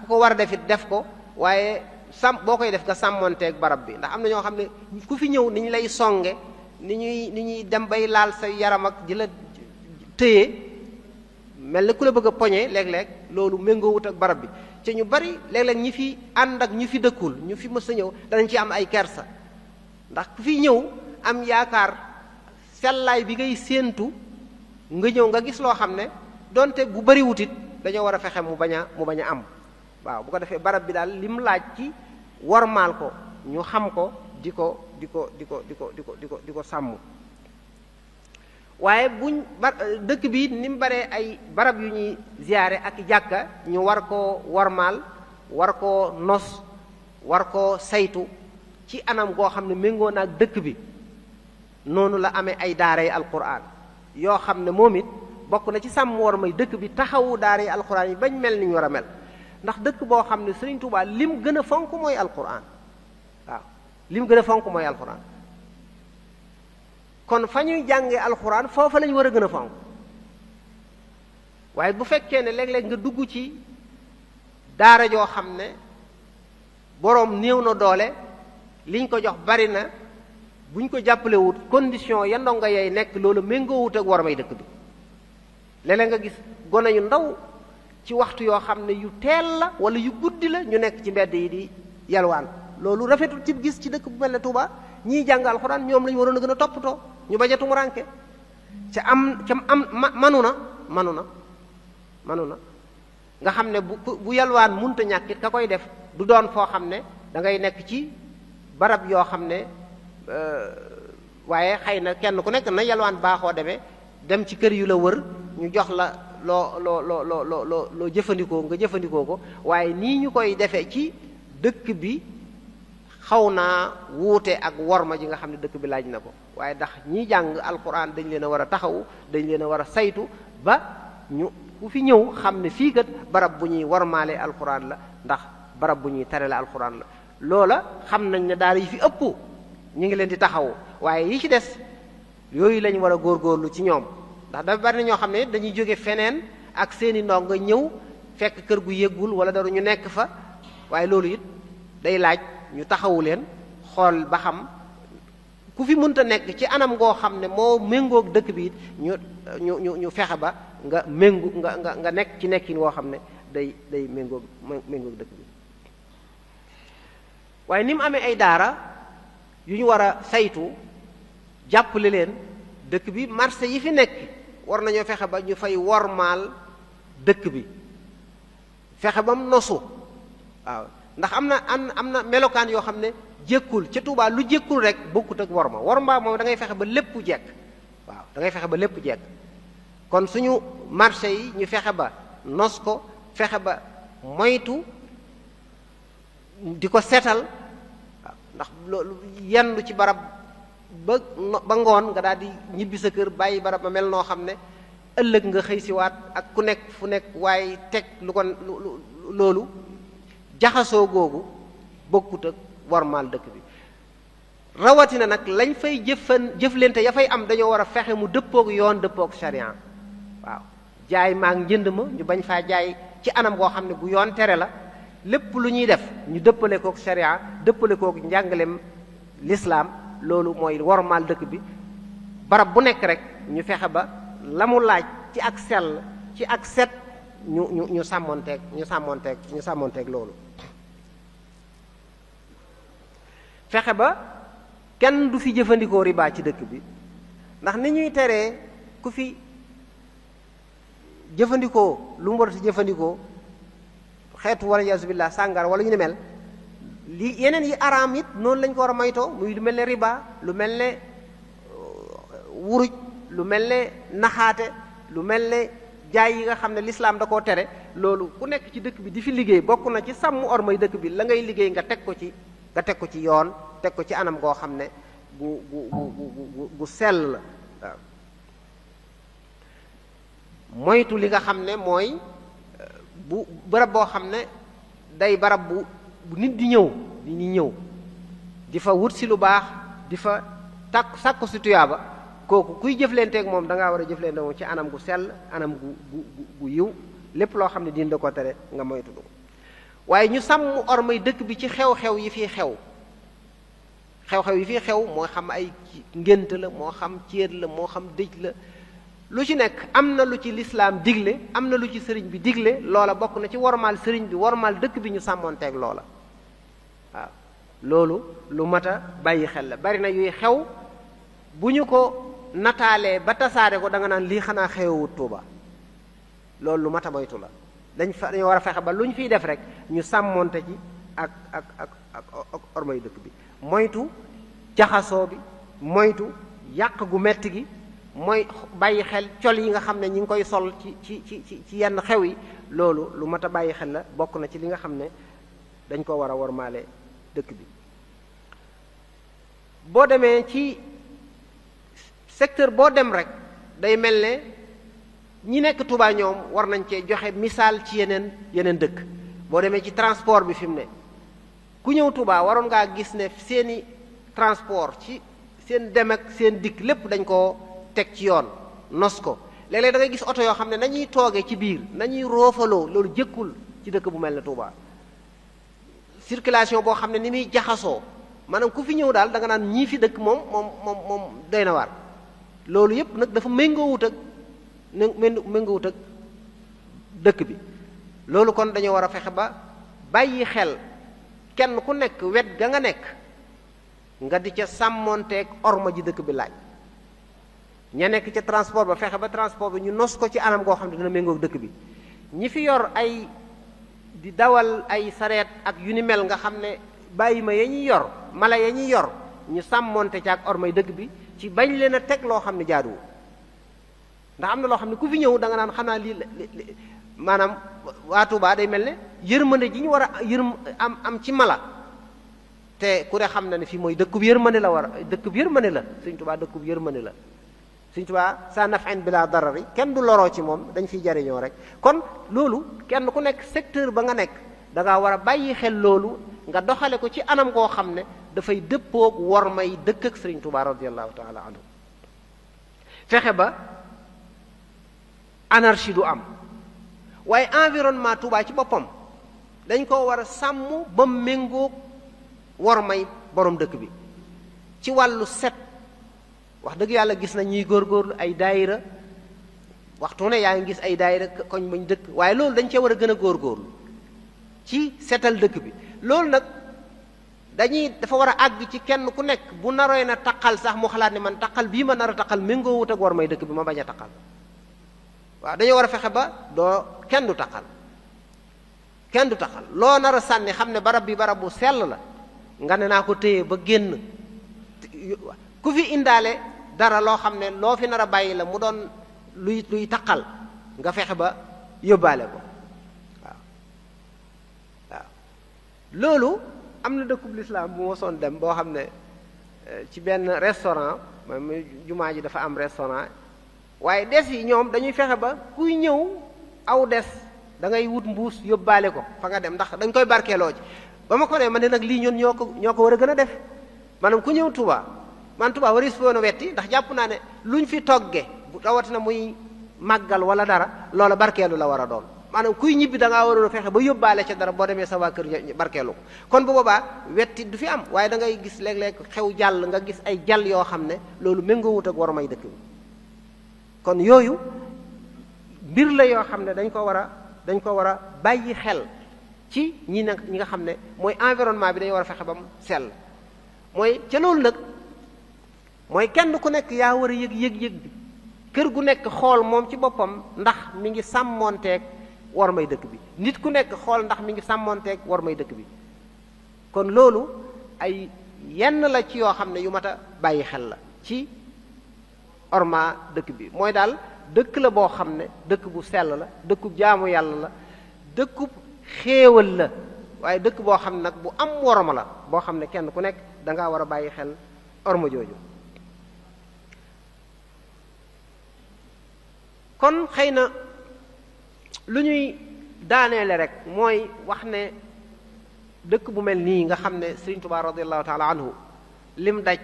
ku ko war a def it def ko waaye boo koy def nga sàmmonteeg barab bi ndax am na ñoo xam ne ku fi ñëw ni ñu lay songe ni ñuy dem bay laal sa yaram ak di la tëye mel na ku la bëgg a poñe léeg-léeg loolu méngoowut ak barab bi ci ñu bari léeg-léeg ñi fi ànd ak ñu fi dëkkul ñu fi mës a ñëw danañ ci am ay kersa ndax ku fi ñëw am yaakaar sellaay bi ngay séentu nga ñëw nga gis loo xam ne donte bu bari wutit dañoo war a fexe mu bañ a am waaw bu ko defee barab bi daal lim laaj ci wormaal ko ñu xam ko di ko sàmm waaye dëkk bi ni mu baree ay barab yu ñuy ziyaare ak jàkka ñu war koo wormaal war koo nos war koo saytu ci anam goo xam ne méngoo na ak dëkk bi noonu la amee ay daaray alquran yoo xam ne moom it bokk na ci sàmm war may dëkk bi taxawu daaray alquran yi bañ mel ni ñu war a mel ndax dëkk boo xam ne Sëriñ Tuubaa lim gën a fonk mooy alquran waaw lim gën a fonk mooy alquran kon fa ñuy jàngee alquran foofa lañu war a gën a fonk waaye bu fekkee ne léeg-léeg nga dugg ci daara joo xam ne boroom néew na doole liñ ko jox bari na buñ ko jàppalewut condition ya ndongo yay nekk loolu méngoowut ak war may dëkk bi léeg-léeg nga gis gone yu ndaw ci waxtu yoo xam ne yu teel la wala yu guddi la ñu nekk ci mbedd yi di yalwaan loolu rafetul ci gis ci dëkk bu mel ne Touba ñiy jàng alxuraan ñoom lañu waroon a gën a toppatoo ñu bañ a tumuranke manu na nga xam ne bu yalwaan munta ñàkkit ka koy def du doon foo xam ne da ngay nekk ci barab yoo xam ne waaye xëy na kenn ku nekk na yalwaan baaxoo demee dem ci kër yu la wër ñu jox la loo jëfandikoo nga jëfandikoo ko waaye nii ñu koy defee ci dëkk bi xaw naa wuute ak worma ji nga xam ne dëkk bi laaj na ko waaye ndax ñiy jàng alquran dañ leen a war a taxawu dañ leen a war a saytu ba ñu ku fi ñëw xam ne fii kat barab bu ñuy wormaale alquran la ndax barab bu ñuy tarale alquran la loola xam nañ ne daara yi fi ëpp ñu ngi leen di taxawu waaye yi ci des yooyu lañ war a góorgóorlu ci ñoom ndax dafa bari na ñoo xam ne dañuy jóge feneen ak seeni ndongo ñëw fekk kër gu yëggul wala dara ñu nekk fa waaye loolu it day laaj ñu taxawu leen xool ba xam ku fi mënta nekk ci anam goo xam ne moo méngoog dëkk bi it ñu fexe ba nga nga nekk ci nekkin woo xam ne day méngoog dëkk bi waaye ni mu amee ay daara yu ñu war a saytu jàppale leen dëkk bi marché yi fi nekk war nañoo fexe ba ñu fay wormaal dëkk bi fexe ba mu nosu waaw ndax am na melokaan yoo xam ne jékkul ca Tuubaa lu jékkul rek bokkut ak worma moom da ngay fexe ba lépp jekk waaw da ngay fexe ba lépp jekk kon suñu marché yi ñu fexe ba nos ko fexe ba moytu di ko seetal waaw ndax loolu yendu ci barab ba ngoon nga daal di ñibbi sa kër bàyyi barab ba mel noo xam ne ëllëg nga xëy siwaat ak ku nekk fu nekk waaye teg lu kon loolu jaxasoo googu bokkut ak wormaal dëkk bi rawatina nag lañ fay jëflante ya fay am dañoo war a fexe mu dëppook yoon dëppook sharia waaw jaay maag njënd ma ñu bañ faa jaay ci anam goo xam ne bu yoon tere la lépp lu ñuy def ñu dëppale kook sharia dëppale kook njàngaleem lislaam loolu mooy wormaal dëkk bi barab bu nekk rek ñu fexe ba la mu laaj ci ak sell ci ak set ñu sàmmonteeg loolu fexe ba kenn du fi jëfandikoo riba ci dëkk bi ndax ni ñuy teree ku fi jëfandikoo lu mu war a jëfandikoo xeetu wala yaasu billah sàngara wala ñu ne mel li yeneen yi araam it noonu lañ ko war a moytoo muy lu mel ne riba lu mel ne wuruj lu mel ne naxaate lu mel ne jaay yi nga xam ne lislaam da koo tere loolu ku nekk ci dëkk bi di fi liggéey bokk na ci sàmm ormay dëkk bi la ngay liggéey nga teg ko ci yoon teg ko ci anam goo xam ne gu sell la waaw moytu li nga xam ne mooy bu barab boo xam ne day barab bu nit di ñëw di fa wut si lu baax di fa sàkku si tuyaaba kooku kuy jëflanteeg moom da ngaa war a jëflante moom ci anam gu sell anam gu yiw lépp loo xam ne diin da ko tere nga moytu ko waaye ñu sàmm ormay dëkk bi ci xew-xew yi fii xew xew-xew yi fii xew moo xam ay ngént la moo xam céet la moo xam dëj la lu ci nekk am na lu ci lislaam digle am na lu ci sëriñ bi digle loola bokk na ci wormaal sëriñ bi wormaal dëkk bi ñu sàmmoonteeg loola waaw loolu lu mat a bàyyi xel la bari na yuy xew bu ñu ko nataalee ba tasaare ko da nga naan lii xanaa xewewut Tuuba loolu lu mat a moytu la dañu war a fexe ba lu ñu fiy def rek ñu sàmmoonte ci ak ormay dëkk bi moytu jaxasoo bi moytu yàq gu metti gi mooy bàyyi xel col yi nga xam ne ñi ngi koy sol ci yenn xew yi loolu lu mat a bàyyi xel la bokk na ci li nga xam ne dañ ko war a wormaale dëkk bi boo demee ci secteur boo dem rek day mel ne ñi nekk Touba ñoom war nañ cee joxe misaal ci yeneen dëkk boo demee ci transport bi fi mu ne ku ñëw Touba waroon ngaa gis ne seeni transport ci seen dem ak seen dikk lépp dañ koo teg ci yoon nos ko léeg-léeg da ngay gis oto yoo xam ne nañuy toogee ci biir nañuy roofaloo loolu jëkkul ci dëkk bu mel ne Touba circulation boo xam ne ni muy jaxasoo maanaam ku fi ñëw daal da nga naan ñii fi dëkk moom doy na waar loolu yépp nag dafa méngoowut ak dëkk bi loolu kon dañoo war a fexe ba bàyyi xel kenn ku nekk wet ga nga nekk nga di ca sàmmonteeg orma ji dëkk bi laaj ña nekk ca transport ba fexe ba transport bi ñu nos ko ci anam goo xam ne dina méngoog dëkk bi ñi fi yor ay di dawal ay sareet ak yu ni mel nga xam ne bàyyi ma ya ñuy yor mala ya ñuy yor ñu sàmmonte ca ak ormay dëkk bi ci bañ leen a teg loo xam ne jaaduwul ndax am na loo xam ne ku fi ñëw da nga naan xanaa lii maanaam waa Touba day mel ne yërmande ji ñu war a am ci mala te ku ne xam na ne fii mooy dëkkub yërmande la war a dëkkub yërmande la Sëriñ Touba dëkkub yërmande la Sëriñ Touba sa naf'in bila darari kenn du loroo ci moom dañ fiy jariñoo rek kon loolu kenn ku nekk secteur ba nga nekk da ngaa war a bàyyi xel loolu nga doxale ko ci anam koo xam ne dafay dëppoog war may dëkk ak Sëriñ Touba radiyallahu taala anhu fexe ba anarchie du am waaye environnement Touba ci boppam dañ ko war a sàmm ba méngoog war may borom dëkk bi ci wàllu set wax dëgg yàlla gis na ñuy góorgóorlu ay daayira waxtu ne yaa ngi gis ay daayira koñ bañ dëkk waaye loolu dañ cee war a gën a góorgóorlu ci setal dëkk bi loolu nag dafa war a àgg ci kenn ku nekk bu naroy na taqal sax mu xalaat ne man taqal bii ma nar a taqal méngoo wut ak war may dëkk bi ma bañ a taqal waaw dañoo war a fexe ba kenn du taqal loo nar a sànni xam ne barab bi barab bu sell la nga ne naa ko téye ba génn ku fi indaale dara loo xam ne loo fi nar a bàyyi la mu doon luy taqal nga fexe ba yóbbaale ko waaw loolu am na dëkkub lislaam bu ma soon dem boo xam ne ci benn restaurant mooy jumaa ji dafa am restaurant waaye des yi ñoom dañuy fexe ba kuy ñëw aw des da ngay wut mbuus yóbbaale ko fa nga dem ndax dañ koy barkeeloo ci ba ma ko ne ma ne nag lii ñun ñoo ko war a gën a def maanaam ku ñëw Touba man Touba waris fi woon a wetti ndax jàpp naa ne luñ fi togge bu rawatina muy màggal wala dara loola barkeelu la war a doon maanaam kuy ñibbi da ngaa waroon a fexe ba yóbbaale ca dara boo demee sa waa kër barkeelu ko kon bu boobaa wetti du fi am waaye da ngay gis léeg-léeg xew jàll nga gis ay jàll yoo xam ne loolu méngoowut ak war may dëkk bi kon yooyu mbir la yoo xam ne dañ ko war a bàyyi xel ci ñi nga xam ne mooy environnement bi dañu war a fexe ba mu sell mooy ca loolu nag mooy kenn ku nekk yaa war a yëg bi kër gu nekk xool moom ci boppam ndax mi ngi sàmmoonteeg war may dëkk bi nit ku nekk xool ndax mi ngi sàmmoonteeg war may dëkk bi kon loolu ay yenn la ci yoo xam ne yu mat a bàyyi xel la ci orma dëkk bi mooy daal dëkk la boo xam ne dëkk bu sell la dëkkub jaamu yàlla la dëkkub xéewal la waaye dëkk boo xam ne nag bu am worma la boo xam ne kenn ku nekk da ngaa war a bàyyi xel orma jooju kon xëy na lu ñuy daaneele rek mooy wax ne dëkk bu mel nii nga xam ne Sëriñ Tuubaa radiyallahu taala anhu lim daj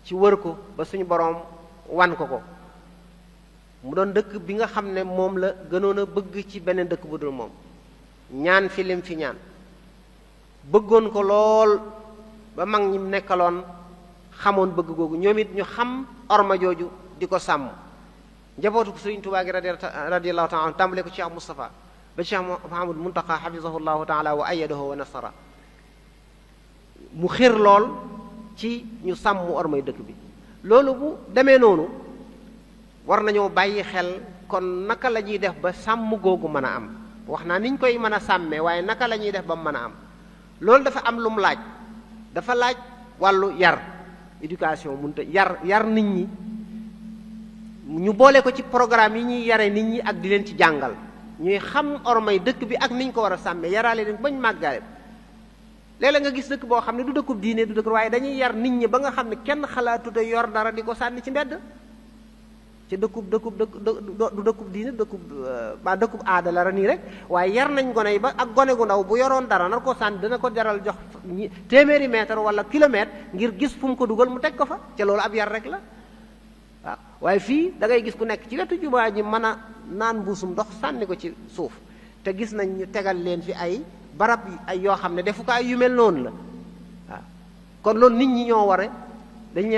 ci wër ko ba suñu boroom wan ko mu doon dëkk bi nga xam ne moom la gënoon a bëgg ci beneen dëkk bu dul moom ñaan fi lim fi ñaan bëggoon ko lool ba mag ñi nekkaloon xamoon bëgg googu ñoom it ñu xam orma jooju di ko sàmm njabootu Sëriñ Tuubaa gi radiyallahu taala anhu tàmbale ko Cheikh Moustapha ba Cheikh Mouhamadou Muntaqa xafizahu llahu taala wa ayadahu wa nasara mu xër lool ci ñu sàmm ormay dëkk bi loolu bu demee noonu war nañoo bàyyi xel kon naka la ñuy def ba sàmm googu mën a am wax naa niñ koy mën a sàmmee waaye naka la ñuy def ba mu mën a am loolu dafa am lu mu laaj dafa laaj wàllu yar éducation munta yar nit ñi ñu boole ko ci programme yi ñuy yare nit ñi ak di leen ci jàngal ñuy xam ormay dëkk bi ak niñ ko war a sàmmee yaraale leen bañ màggale léeg-léeg nga gis dëkk boo xam ne du dëkkub diine du dëkk waaye dañuy yar nit ñi ba nga xam ne kenn xalaatut a yor dara di ko sànni ci mbedd ci du dëkkub diine dëkkub aada la nii rek waaye yar nañ gone yi ba ak gone gu ndaw bu yoroon dara nar ko sànni dina ko jaral jox téeméeri mètre wala kilomètre ngir gis fu mu ko dugal mu teg ko fa ca loolu ab yar rek la waaw waaye fii da ngay gis ku nekk ci wetu jumaa ji mën a naan mbuusum ndox sànni ko ci suuf te gis nañ ñu tegal leen fi ay barab ay yoo xam ne defukaay yu mel noonu la waaw kon loolu nit ñi ñoo war a dañ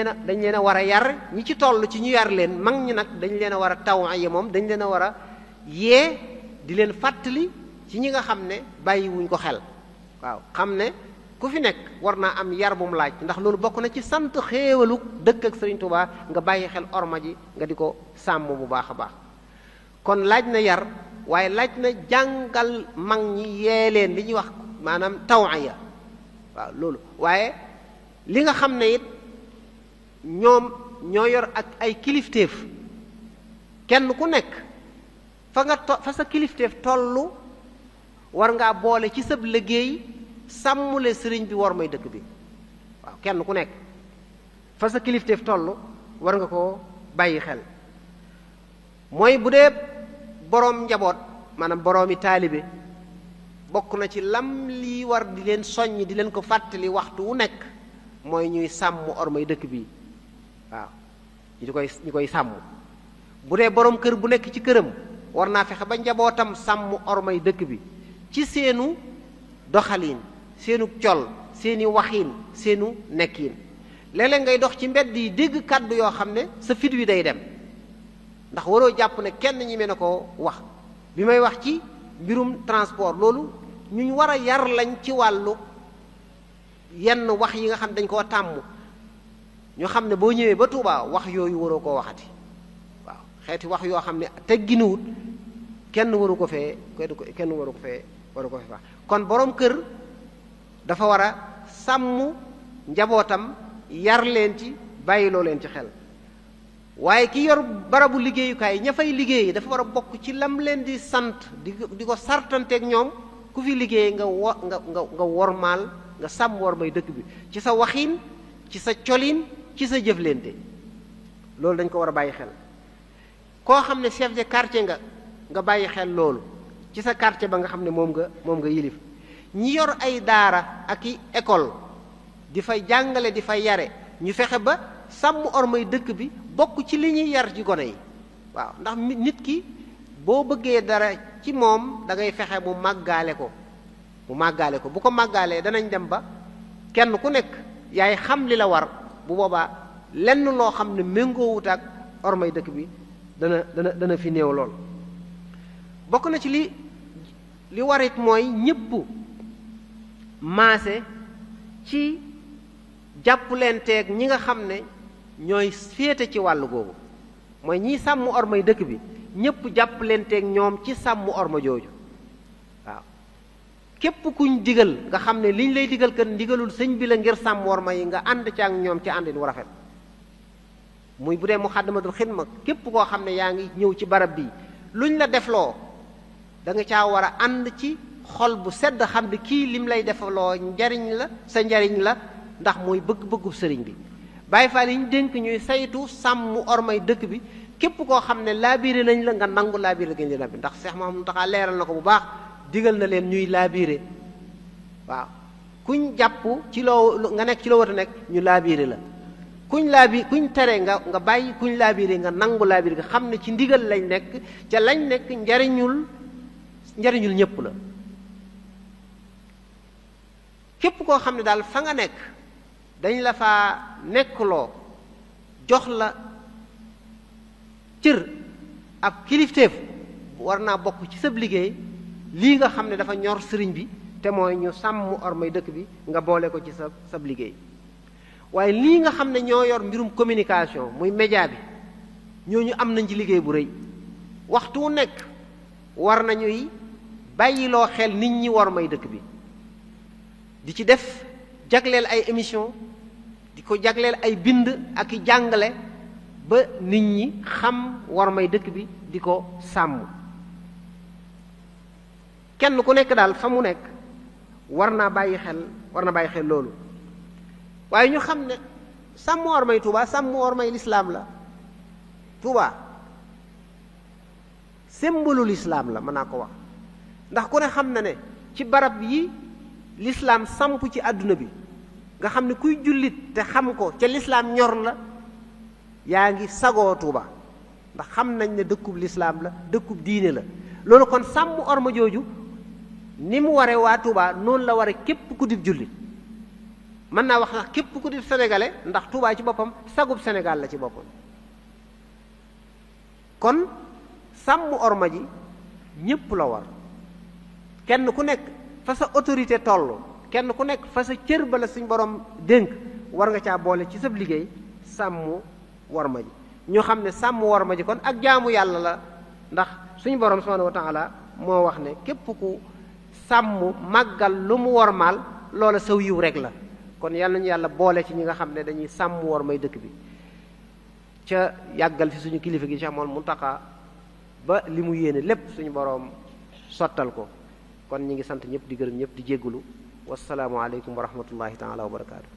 leen a war a yar ñi ci toll ci ñu yar leen mag ñi nag dañ leen a war a tawaya moom dañ leen a war a yee di leen fàttali ci ñi nga xam ne bàyyiwuñ ko xel waaw xam ne ku fi nekk war naa am yar bu mu laaj ndax loolu bokk na ci sant xéewalu dëkk ak Sëriñ Tuubaa nga bàyyi xel orma ji nga di ko sàmm bu baax a baax kon laaj na yar waaye laaj na jàngal mag ñi yee leen li ñuy wax maanaam tawaya waaw loolu waaye li nga xam ne it ñoom ñoo yor ak ay kilifteef kenn ku nekk fa sa kilifteef tollu war ngaa boole ci sab liggéey sàmmule sëriñ bi war may dëkk bi waaw kenn ku nekk fa sa kilifteef tollu war nga ko bàyyi xel mooy bu dee boroom njaboot maanaam boroomi taalibe bokk na ci lam lii war di leen soññ di leen ko fàttali waxtu wu nekk mooy ñuy sàmm ormay dëkk bi waaw ñu koy sàmm bu dee boroom kër bu nekk ci këram war naa fexe ba njabootam sàmm ormay dëkk bi ci seenu doxaliin seenu col seeni waxiin seenu nekkiin léeg-léeg ngay dox ci mbedd yi dégg kàddu yoo xam ne sa fit wi day dem ndax waroo jàpp ne kenn ñi mel na ko wax bi may wax ci mbirum transport loolu ñu war a yar lañ ci wàllu yenn wax yi nga xam dañ koo tàmm ñu xam ne boo ñëwee ba Tuubaa wax yooyu waroo koo waxati waaw xeeti wax yoo xam ne tegginuwut kenn waru ko fee wax kon boroom kër dafa war a sàmm njabootam yar leen ci bàyyiloo leen ci xel waaye ki yor barabu liggéeyukaay ña fay liggéey dafa war a bokk ci lam leen di sant di ko sartanteeg ñoom ku fi liggéey nga wormaal nga sàmm war may dëkk bi ci sa waxiin ci sa colin ci sa jëflente loolu dañ ko war a bàyyi xel koo xam ne chef de quartier nga bàyyi xel loolu ci sa quartier ba nga xam ne moom nga yilif ñi yor ay daara ak i école di fay jàngale di fay yare ñu fexe ba sàmm ormay dëkk bi bokk ci li ñuy yar ci gone yi waaw ndax nit ki boo bëggee dara ci moom da ngay fexe mu màggaale ko bu ko màggaalee danañ dem ba kenn ku nekk yaay xam li la war bu boobaa lenn loo xam ne méngoowut ak ormay dëkk bi dana fi néew lool bokk na ci li warit mooy ñépp maase ci jàppalenteeg ñi nga xam ne ñooy féete ci wàllu googu mooy ñiy sàmm ormay dëkk bi ñépp jàppalenteeg ñoom ci sàmm orma jooju waaw képp kuñ digal nga xam ne liñ lay digal kat ndigalul sëñ bi la ngir sàmm orma yi nga ànd ci ak ñoom ci àndin wu rafet muy bu dee Muxaddamatul Xidma képp koo xam ne yaa ngi ñëw ci barab bi luñ la defloo da nga caa war a ànd ci xol bu sedd xam ne kii lim lay defaloo njariñ la sa njariñ la ndax mooy bëgg-bëggu sëriñ bi Baay Faal yi ñu dénk ñuy saytu sàmm ormay dëkk bi képp koo xam ne laabiire nañ la nga nangu laabiire gañ leen bi ndax Seex Muhammadu Muntaxa leeral na ko bu baax digal na leen ñuy laabiire waaw kuñ jàpp ci loo nga nekk ci loo war a nekk ñu laabiire la kuñ tere nga bàyyi kuñ laabiire nga nangu laabiire nga xam ne ci ndigal lañ nekk ca lañ nekk njariñul ñépp la képp koo xam ne daal fa nga nekk dañ la faa nekkloo jox la cër ab kilifteef war naa bokk ci sab liggéey lii nga xam ne dafa ñor sëriñ bi te mooy ñu sàmm ormay dëkk bi nga boole ko ci sab liggéey waaye lii nga xam ne ñoo yor mbirum communication muy média bi ñooñu am nañ ci liggéey bu rëy waxtu wu nekk war nañuy bàyyiloo xel nit ñi ormay dëkk bi di ci def jagleel ay émission di ko jagleel ay bind ak i jàngale ba nit ñi xam ormay dëkk bi di ko sàmm kenn ku nekk daal fa mu nekk war na bàyyi xel loolu waaye ñu xam ne sàmm ormay Tuuba sàmm ormay lislaam la Tuuba symbole lislaam la mën naa ko wax ndax ku ne xam na ne ci barab yi lislaam samp ci àdduna bi nga xam ne kuy jullit te xam ko ca lislaam ñor la yaa ngi sagoo Tuuba ndax xam nañ ne dëkkub lislaam la dëkkub diine la loolu kon sàmm orma jooju ni mu ware waa Tuuba noonu la ware képp ku dib jullit mën naa wax ndax képp ku dib sénégalais ndax Tuuba ci boppam sagub Sénégal la ci boppam kon sàmm orma ji ñépp la war kenn ku nekk fa sa autorité toll kenn ku nekk fa sa cër ba la suñ borom dénk war nga caa boole ci sab liggéey sàmm worma ji ñoo xam ne sàmm worma ji kon ak jaamu yàlla la ndax suñu borom subhanahu wa taala moo wax ne képp ku sàmm màggal lu mu wormaal loola saw yiw rek la kon yàlla nañu yàlla boole ci ñi nga xam ne dañuy sàmm wormay dëkk bi ca yàggal fi suñu kilifa gi Cheikh Mouhamadou Mountakha ba li mu yéene lépp suñu borom sottal ko kon ñi ngi sant ñëpp di gërëm ñëpp di jéggulu wasalaamu aleykum wa rahmatullahi taala wa barakaatu.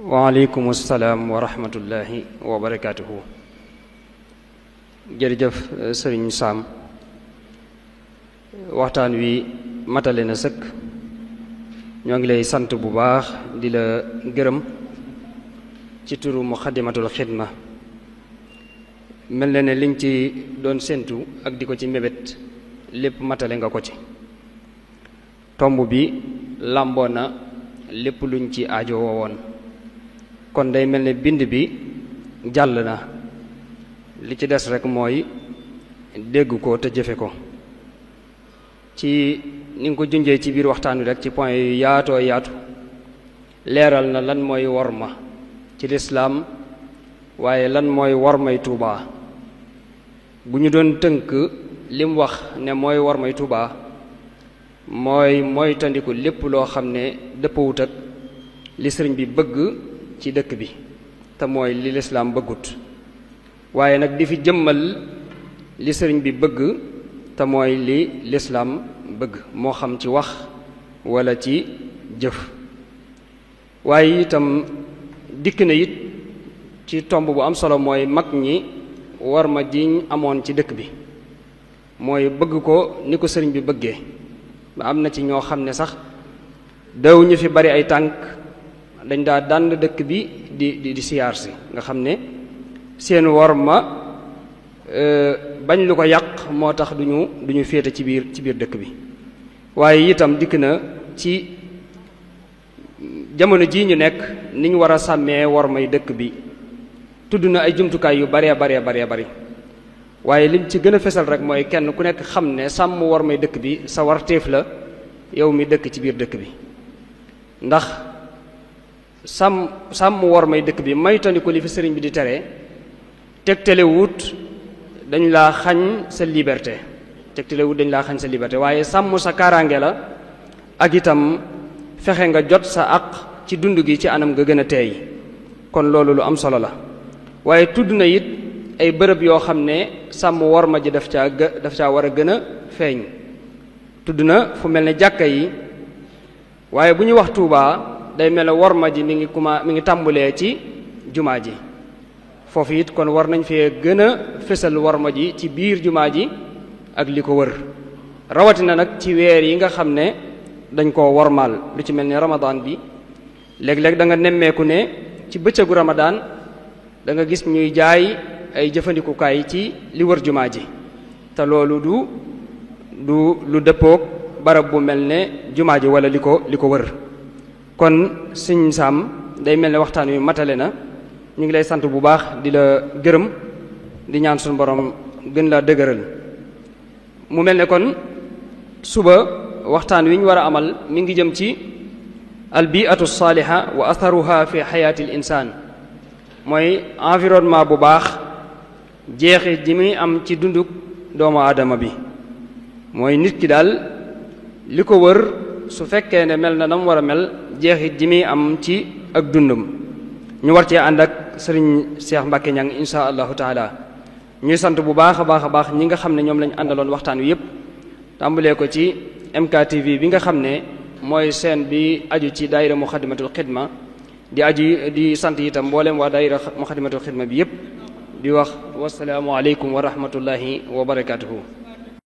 waaleykum salaam wa rahmatullahi wa barakaatuhu. jërëjëf sëriñ Sam waxtaan wi matale na sëkk ñoo ngi lay sant bu baax di la gërëm ci turu Muxaddamatul Xidma mel na ne liñ ci doon séentu ak di ko ci mébét lépp matale nga ko ci tomb bi làmboo na lépp luñ ci aajo woon kon day mel ne bind bi jàll na li ci des rek mooy dégg ko te jëfe ko ci ni nga ko junjee ci biir waxtaan wi rek ci point yu yaatoo yaatu leeral na lan mooy worma ci lislaam waaye lan mooy wormay Tuuba bu ñu doon tënk lim wax ne mooy wormay Tuuba mooy tandiku lépp loo xam ne dëppawut ak li sëriñ bi bëgg ci dëkk bi te mooy li lislaam bëggut waaye nag di fi jëmmal li sëriñ bi bëgg te mooy li lislaam bëgg moo xam ci wax wala ci jëf waaye itam dikk na it ci tomb bu am solo mooy mag ñi worma jiñ amoon ci dëkk bi mooy bëgg ko ni ko sëriñ bi bëggee ba am na ci ñoo xam ne sax daw ñu fi bari ay tànk dañ daa dànd dëkk bi di siyaar si nga xam ne seen worma bañ lu ko yàq moo tax duñu féete ci biir dëkk bi waaye itam dikk na ci jamono jii ñu nekk ni ñu war a sàmmee wormay dëkk bi tudd na ay jumtukaay yu baree bari waaye lim ci gën a fesal rek mooy kenn ku nekk xam ne sàmm wormay dëkk bi sa warteef la yow mi dëkk ci biir dëkk bi ndax sàmm wormay dëkk bi maytandiku li fi sëriñ bi di tere tegtale wut dañ laa xañ sa liberté waaye sàmm sa kaaraange la ak itam fexe nga jot sa àq ci dund gi ci anam nga gën a teey kon loolu lu am solo la waaye tudd na it ay bërëb yoo xam ne sàmm worma ji daf caa war a gën a feeñ tudd na fu mel ne jàkka yi waaye bu ñu wax Tuubaa day mel ne worma ji mi ngi tàmbulee ci jumaa ji foofu it kon war nañ fee gën a fésal worma ji ci biir jumaa ji ak li ko wër rawatina nag ci weer yi nga xam ne dañ koo wormaal lu ci mel ne Ramadan bi léeg-léeg da nga nemmeeku ne ci bëccëgu Ramadan da nga gis ñuy jaay ay jëfandikukaay ci li wër jumaa ji te loolu du lu dëppoog barab bu mel ne jumaa ji wala li ko wër. kon sëñ Sam day mel ne waxtaan wi matale na, ñu ngi lay sant bu baax di la gërëm di ñaan suñu borom gën laa dëgëral. mu mel ne kon suba waxtaan wi ñu war a amal mi ngi jëm ci albiatu saaliha wa atharuha fi xayaati l insaan, mooy environnement bu baax jeexi ji muy am ci dunduk doomu aadama bi. mooy nit ki daal li ko wër su fekkee ne mel na nam war a mel jeexit ji muy am ci ak dundum. ñu war cee ànd ak sëriñ Cheikh Mbacke Ñang insha allahu taala. ñuy sant bu baax a baax ñi nga xam ne ñoom lañ àndaloon waxtaan wi yépp, tàmbalee ko ci MKTV bi nga xam ne mooy seen bi aju ci daayira Muxaddamatul Xidma, di sant itam mboolem waa daayira Muxaddamatul Xidma bi yépp, di wax wasalaamu aleykum wa rahmatullahi wa barakatuhu.